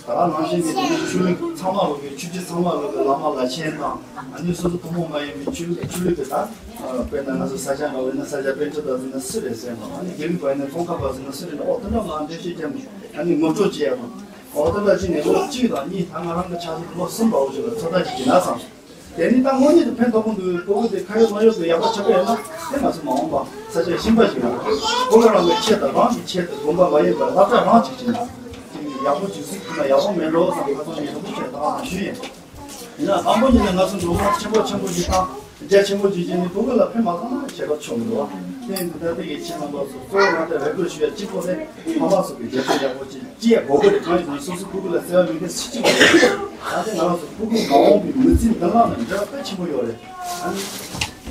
ད་ནང་བཞིན་གྱི་དེ་ནས་ཆོས་ལུགས་ཚང་མ་ལོག་གི་ཆོས་བརྒྱུད་ཚང་མ་ལོག་གི་བླ་མ་བླ་ཆེན་དང་ཨ་ནི་སོ་སོ་ཐུན་མོང་མ་ཡིན་པའི་ཆོས་ལུགས་ཆོས་ལུགས་དེ་དག་དཔེར་ན་ང་ཚོ་ས་སྐྱ་འདྲ་བོ་ཡིན་ན་ས་སྐྱ་པཎ་ཆེན་པ་ཟེར་ན་སུ་རེད་ཟེར་ནོ། ཨ་ནི་དགེ་ལུགས་པ་ཡིན་ན་ཙོང་ཁ་པ་ཟེར་ན་སུ་རེད་ནོ། འོ་དེ་འདྲ་ལ་འགྲེལ་བཤད་བརྒྱབ་ནས་ཨ་ནི་ངོ་སྤྲོད་བྱེད་ཡ་དང་། འོ་དེ་འདྲ་བྱས་ནས་ལོ་གཅིག་དང་གཉིས་ད་ང་རང་གི་ཆ་ཚང་ལོ་གསུམ་པ་འོ་ཞིག་ལ་ཚོད་ལྟ་ཅིག་བྱེད་ན་བསམ། དེ་ནི་ད་དངོས་གནས་དུ་ཕན་ཐོགས་པོ་འདུག་ཕྲུ་གུ་དེ་ཁ་ཡོད་ལག་ཡོད་དུ་ཡག་པོ་ཆགས་ཀྱི་ཡོད་ན་དེ་ང་ཚོ་མ་འོངས་པ་ས་ཆ་གཞན་པ་ཞིག་ལ་ཕྲུ་གུ་རང་གི་ཆེད་དུ་རང་གི་ཆེད་དུ་དགོན་པ་མ་ཡིན་པར་སློབ་གྲྭ་རང་ཅིག་བྱེད་ན་ཅིག་ཡག་པོ་ཅིག་གཟིགས་ཐུབ་ན་ཡག་པོ་མེད་འགྲོ་བསམ་ཁ་སང་ངས་རིན་པོ་ཆེ་ད་ང་ཞུས་ཡིན། ཡིན་ན་དང་པོ་ཉིད་ནས་ང་ཚོ་འགྲོ་ཁང་ཆེན་པོ་ཆེན་པོ་ཞིག་དང་རྒྱ་ཆེན་པོ་ཞིག་བྱས་ནས་ཕྲུ་གུ་ལ་ཕན་མ་ཐོགས་ན་བྱེད་རོགས་ཆོག་མི་འདུག་བ། དེ་ཡིན་དུས་ད་ལྟ་གི་ཁྱེད་རྣམ་པ་ཚོ་གཙོ་བོ་ང་ཚོས་རེ་སྐུལ་ཞུ་ཡ་གཅིག་པོ་དེ་ཕ་མ་ཚོ་གི་རྒྱབ་སྐྱོར་ཡག་པོ་ཅིག་ཅི་ཡ་དགོས་མཁོ་རེད། གང་ཡིན་ཟེར་ན་སོ་སོ་ཕྲུ་གུ་ལ་བརྩེ་བ་མེད་མཁན་སུ་གཅིག་མ་རེད། ད་ལྟ་ང་རང་ཚོ་ཕྲུ་གུ་མ་འོངས་པའི་མི་ཚེ་འདི་ལ་ནི་འབྲེལ་བ་དཔེ་ཆེན་པོ་ཡོད་རེད། ཨ་ནི།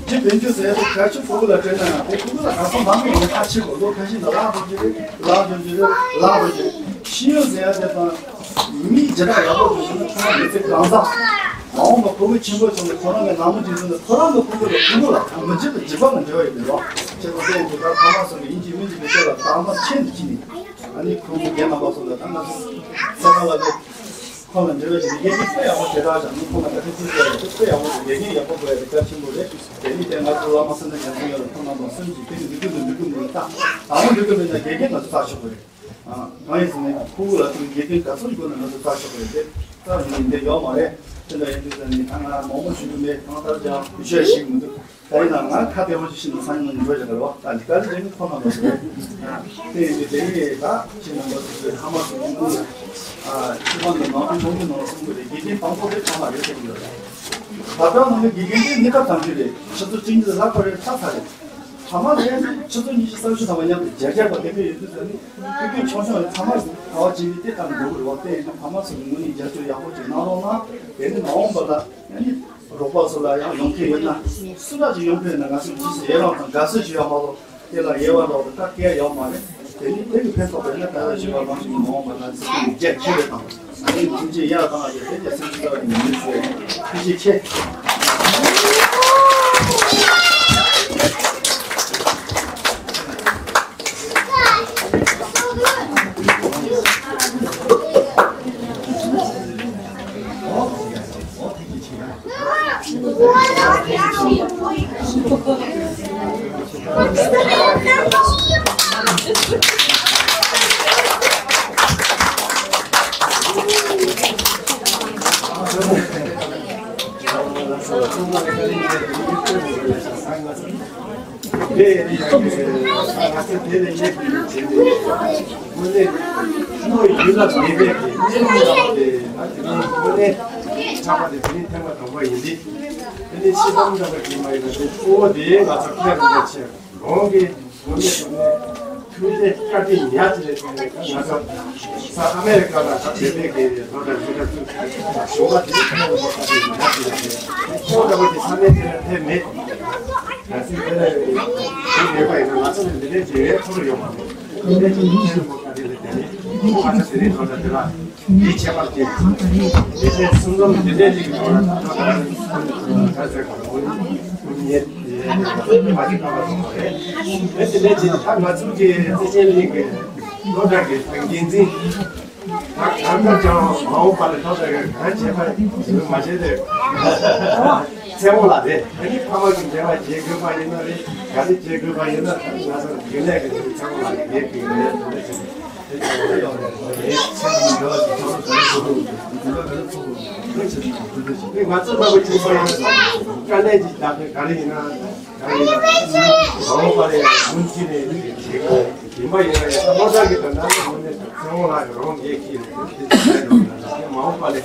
ཅི་དཔེ་འཇོག་ཟེར་ཡ་དེ་གལ་ཆེ་ཕྲུ་གུ་ལ་སྤྲད་ན་ཡང་དེ་ཕྲུ་གུ་ལ་ག་ཚོད་མང་མང་ཡོད་ཁ་ཕྱིར་གོ་ལོ་ཁ་ཤས་ལ་བརླག་འགྲོ་གི་རེད། བརླག་འགྲོ་གི་རེད། བརླག་འགྲོ་གི་རེད། ཤེས་ཡོན་ཟེར་ཡ་དེ་དང་མིའི་བྱེ་བྲག་ཡག་པོ་འགྲོ་བཞིན་ན་ཁོ་རང་མི་ཚེ་གང་ཟག་མ་འོངས་པ་ཕྲུ་གུ་ཆེན་པོ་བྱུང་ནས་ཁོ་རང་གི་ནང་མི་འཇིག་ཚུལ་ནི་ཁོ་རང་གི་ཕྲུ་གུ་ལ་ཕྲུ་གུ་ལ་མི་འཇིག་ལ་འཇིག་པ་ལ་འབྲེལ་བ་ཡོད་མི་འདུག་ཁྱེད་ཚོ་དེ་ཡིན་དུས་ད་ཕ་མ་ཚོ་གི་ཡིན་གཅིག་མིན་གཅིག་གི་དེ་ལ་དང་ཐོག་ཆེན་དུ་ཕྱིན་ནས་ཨ་ནི་ཁོང་ཚོ་རྒན་རྣམ་པ་ཚོ་ལ་ད་ང་ཚོ་ཚེ་གང་ལ་དེ། ཁོང་ལ་འབྲེལ་བ་ཞིག་ཡི་གེ་འདི་དཔེ་ཡག་པོ་ཞེ་དྲག་བྱུང་ནས་ཁོང་ལ་བཀའ་དྲིན་ཆེ་ཞུ་ཡ་རེད། དཔེ་ཡག་པོ་འདུག་ཡི་གེ་ཡག་པོ་དགོས་ཡ་དེ་གལ་ཆེན་པོ་རེད། དེ་ནི་དེ་ང་ཚོ་བླ་མ་སེམས་ནང་ཉམས་སུ་ཡོད་ལ་ཁོང་རྣམ་པ་སེམས་ཀྱི་དེ་ནི་འགྲིག་གི་འདུག་འགྲིག་གི་མི་འདུག་ད་དང་པོ་འགྲིག་གི་མེད་ན་དགེ་རྒན་ང་ཚོ་བཙལ་ཆོག་གི་རེད། ཨ་གང་ཡིན་ཟེར་ན་ཁོ་བོ་ལ་ཐུག་དགེ་རྒན་ག་ཚོད་དགོས་ན་ང་ཚོ་བཙལ་ཆོག་གི་རེད་དེ་ད་ཡིན་འདི་ཡོད་མ་རེད། དེ་འདྲ་ཡིན་དུས་ད་ནི་ད་ང་མང་པོ་ཞུ་རྒྱུ་མེད། གང་ལྟར་ཀྱང་ཞུ་ཡ་ཞིག་མི་འདུག་ད་ཡིན་ན་ང་ཁ་བདེ་བོ་ཞིག་ཤེས་ན་སང་ཉིན་ང་འགྲོ་བཞག་གི་རེད་བ། ད་འདི་ག་རེ་རེད་ནི་ཁོ་ན་མ་ཟེར། དེ་ཡིན་དུས་དེ་ནི་ད་ཁྱེད་རྣམ་པ་ཚོ་ཚོའི་ཕ་མ་ཚོ་གི་དངུལ་ཨ་སྤྱི་བཏང་གི་ནང་དོན་ནང་གི་ནང་གསུང་གི་རེད། དགེ་རྒན་དང་པོ་དེ་ཕ་མ་རེད་ཟེར་གི་ཡོད་རེད། ད་ལྟ་ནང་གི་དགེ་རྒན་དེ་གནས་སྐབས་དང་དུས་རེད། ཆུ་ཚོད་བཅུ་གཉིས་ལ་ལྷག་པ་རེད། ཚར་ཚར་རེད། ཕ་མ་དེ་ཆུ་ཚོད་ཉི་ཤུ་རྩ་བཞི་ཐམ་པ་མཉམ་དུ་རྒྱག་རྒྱག་པ་དེ་འདྲ་ཡོད་དུས་ད་ནི་ཀུན་ཀུན་ཆུང་ཆུང་ཡི་ཚང་མ་ག་བ་བྱས་ནས་དེ་ལྟར་འགྲོ་གི་རེད་བ། དེ་ཡིན་དུས་ཕ་མ་ཚོ་གི་ངོས་ནས་རྒྱབ་སྐྱོར་ཡག་པོ་ཅིག་གནང་རོགས་གནང་། དེ་ནི་མ་འོངས་པ་ལ་ཨ་ནི། རོགས་པ་ཚོ་ལ་ཡང་ཡོང་མཁན་ཡོད་ན། སུ་འདྲ་ཅིག་ཡོང་མཁན་ཡོད་ན་ང་ཚོས་ཅིས་ཡི་རངས་དང་དགའ་བསུ་ཞུ་ཡ་མ་གཏོགས་དེ་ལ་དབྱེ་བ་འདྲ་བོ་དེ་ད་སྐྱེ་ཡ་ཡོད་མ་རེད། དེ་ནི་དེ་གི་ཕན་ཐོགས་པ་ཡིན་ན་ད་ལྟ་ཞུས་པ་ནང་བཞིན་མ་འོངས་པ་ལ་ཚིག་རྒྱ་ཆེ་རེད་དང་། ཨ་ནི་ཐུགས་རྗེ་ཡ་བཏང་བ་དེ་དེ་རྒྱ་སེམས་ཅི་ལྟ་བ་ཡིན་མི་ཞུ་ཡ་ཡིན། ཐུགས་རྗེ་ཆེ། དེ་ཡིན་ཡང་ང་ཚོ་དེ་ལས་ཡེ་གི་བྱེད་དེ་དངོས་གནས་ཁོ་ཡི་ཡུལ་ལ་མེད་པའི་གི་གནས་ལུགས་ལ་དེ་ད་དེ་རིང་དངོས་གནས་ཆགས་པ་དེ་དེ་རིང་ཐེངས་མ་དང་པོ་ཡིན་དེ། དེ་ནི་ཕྱི་དམ་འདྲ་བ་གི་མ་ཡིན་ན་དེ་གཙོ་བོ་དེ་ང་ཚོ་ཁྱེད་རང་ཆེ་རང་གི་དངོས་གནས་དངོས་གནས་ཐུགས་རྗེ་བཀའ་དྲིན་ཉག་གཅིག་རེད། དེ་ནས་ང་ཚོ་ས་ཨ་མེ་རི་ཀ་ལ་ཁ་བེད་མེད་ཀྱི་ལོ་དང་ཡུལ་ལ་ཚུད་བྱུང་བ་དེ་ཁྱེད་རང་ཚོ་བཀའ་དྲིན་ཉག་གཅིག་རེད། ཁོ་འདྲ་བ་གི་ས་གནས་དེ་ལ་ཐེབས་མེད། གལ་སྲིད་དེ་ལ་ཡོད་པ་ཡིན་ན་ང་ཚོ་ནི་འདི་འདྲའི་བྱེད་ཡས་ཁོ་རང་ཡོད་མ་རེད། འདི་འདྲའི་བྱེད་ཡས་ཁོ་ག་རེ་རེད། དེ་ནི་ཁོ་ང་ཚོ་དེ་རིང་ལོ་དང་དེ་ལ། འདི་ཁྱད་པར་ཅན། དེ་བཞིན་སུམ་ཚོམ་དེ་འདྲའི་ཅིག་ཡོང་ན་ཁ་ཚོད་ཁ་ལ་ངོ་ཉེ་མ་ཅིག་ཁ་པར་སོང་བ་རེད། མི་དེ་འདྲའི་ཅིག་ད་ང་ཚོ་གི་བརྩེ་ཆེན་གླིང་གི་སློབ་གྲྭ་གི་འགན་འཛིན། ད་གང་ལྟར་ཀྱང་མ་འོངས་པ་ལ་ཐོག་ད་གང་བྱས་པ་ཞིག་མ་བྱས་ཏེ། ཚེ་དབང་ལགས་རེད། ཨ་ནི་ཕ་མ་གི་འབྲེལ་བ་བྱེད་དགོས་པ་ཡིན་ན་རེད། ག་རེ་བྱེད་དགོས་པ་ཡིན་ན་ད་ང་ཚོ་རྒྱུན་ལས་ཀྱི་ཚེ་དབང་ལགས་ཀྱི་འགན་ཁུར་ཡོད་དེ་འདྲ་བྱས། ང་ཚོ་ལྟ་བུ་ཆུང་ཆུང་ཡིན་ཙང་དཀའ་ལས་ཅིག་བརྒྱབ་ནས་ག་རེ་ཡིན་ན་ག་རེ་ཡིན་ན་མ་འོངས་པ་ལ་ཡང་མུ་མཐུད་ནས་བྱེད་དགོས་ཡིན་པ་ཡིན་ན་ཡང་སློབ་གྲྭ་གི་དོན་དག་ལ་དངོས་གནས་ཚེ་དབང་ལགས་ཀྱི་རང་འགན་འཁྱེར་ནས་དེ་བྱེད་དགོས་ཡིན་ན་མ་འོངས་པ་ལ་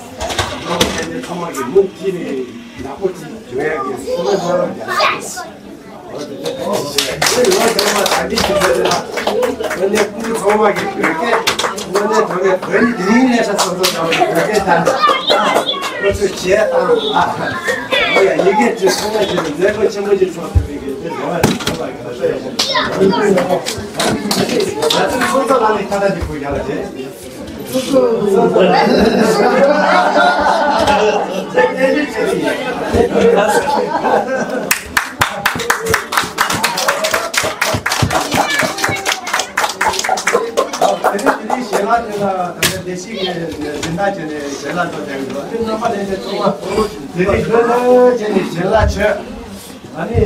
སློབ་གྲྭ་ཚང་མ་གི་མུ་མཐུད་ནས་ཡག་པོ་ཅིག་བྱུང་ཡག་གི་སེམས་ལ་བསམ་བློ་རྒྱག་དགོས། དངོས་གནས་ཚང་མ་ད་འདི་ཞིག་ཟེར་ན། དངོས་གནས་སྤུ་གུ་ཚང་མ་གི་བོད་སྐད། དངོས་གནས་དྲང་གནས་བོད་ནི་དེ་རིང་ལས་ཤ་སོ་སོ་དང་བོད་སྐད་དང་། ཁོ་ཚོས་བྱས་དང་ཨ། ཨོ་ཡ་ཡི་གེ་ཅིག་ཚང་མ་ཅིག་མཛད་སྒོ་ཆེན་པོ་ཅིག་ཚོགས་ཐུབ་པའི་གི་དེ་རེ་བ་ཅིག་ཚང་མ་གི་ད་ལྟ་ཡོད། ང་ཚོའི་ཚོགས་གཙོ་ལགས་ནས་ཁ་བརྡ་ཅིག་དགོས་ཡ་ལ་དེ། དེ་ནས་དེ་རིང་ཞལ་ལག་དེ་ལ་ད་ལྟ་ལས་གཞི་གི་སྦྱིན་བདག་བྱས་ནས་ཞལ་ལག་ཚོ་བསྟན་ཡོད། དེ་རྣམ་པ་ལྷན་རྒྱས་ཚང་མ་དེ་རིང་ལྷོད་ལྷོད་བྱས་ནས་ཞལ་ལག་མཆོད། ཨ་ནི་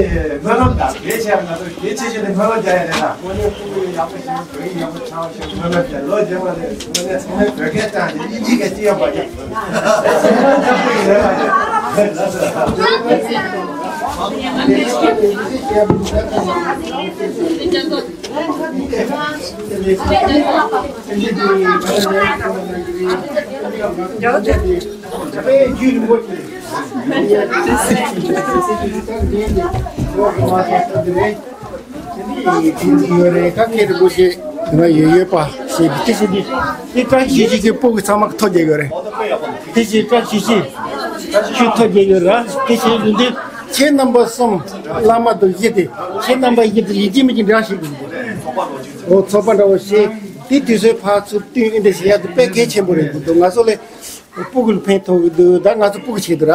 སྨོན་ལམ་དང་གལ་ཆེ་ང་ཚོ་གལ་ཆེ་ཤོས་དེ་སྨོན་ལམ་རྒྱག་ཡ་རེད་ལ། དངོས་གནས་སྤུ་གུ་ཡག་པོ་ཞིག་བོད་ཡིག་ཡག་པོ་ཆགས་ཤིག་སྨོན་ལམ་རྒྱག་ལོ་རྗེས་མ་ནས་དངོས་གནས་ཚང་མས་བོད་སྐད་བཏང་ནས་དབྱིན་ཇི་སྐད་ཅི་ཡང་མ་རྒྱག་སྨོན་ལམ་ཡག་པོ་ཡིན་རེད་ལ། ཡོད་རེད། ཁ་སྐད་རིན་པོ་ཆེ་ང་ཡོད་ཡོད་པ་ཞེས་དེ་བཞིན་དེ་དེ་བཀྲ་ཤིས་ཤིས་ཀྱི་སྤུ་གུ་ཚང་མ་ཐོ་རྒྱག་ཡོད་རེད། དེ་བཞིན་བཀྲ་ཤིས་ཤིས་ཁྱོད་ཐོ་རྒྱག་ཡོད་ར། དེ་བཞིན་དེ་ཁྱེད་རྣམ་པ་གསུམ་བླ་མ་དང་བཞི་དེ་ཁྱེད་རྣམ་པ་བཞི་དེ་ཡིན་གཅིག་མིན་གཅིག་འདྲ་ཞིག་ཡིན། འོ་ཚོགས་པ་འདྲ་བོ་ཞེས་དེ་དུས་ཚོད་ཕར་ཚུར་བསྟུན་ཨེ་འདྲ་ཞིག་ཡག་དེ་དཔེ་གལ་ཆེན་པོ་རེད་འདུག་ང་ཚོ་ལས། སྤུ་གུ་ལ་ཕན་ཐོགས་ཀྱི་འདུག་ད་ང་ཚོ་སྤུ་གུ་བྱེད་འདུག་ར།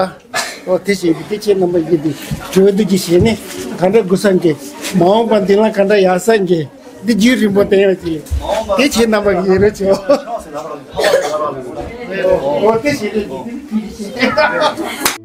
ཨོ་དེ་བྱེད་དུས་དེ་ཁྱེད་རྣམ་པ་ཡིན་དུས་གྲོས་བསྡུར་གྱི་བྱས་ནས་ག་འདྲ་དགོས་ས་འགྱེ། མ་འོངས་པ་འདི་ལ་ག་འདྲ་ཡག་ས་འགྱེ། འདི་རྒྱུན་རིང་པོ་བསྟན་ཡོད་ཀྱི། དེ་ཁྱེད་རྣམ་པ་གི་ཡིན་རོགས་བྱོས། ཨོ་དེ་བྱེད་དུས།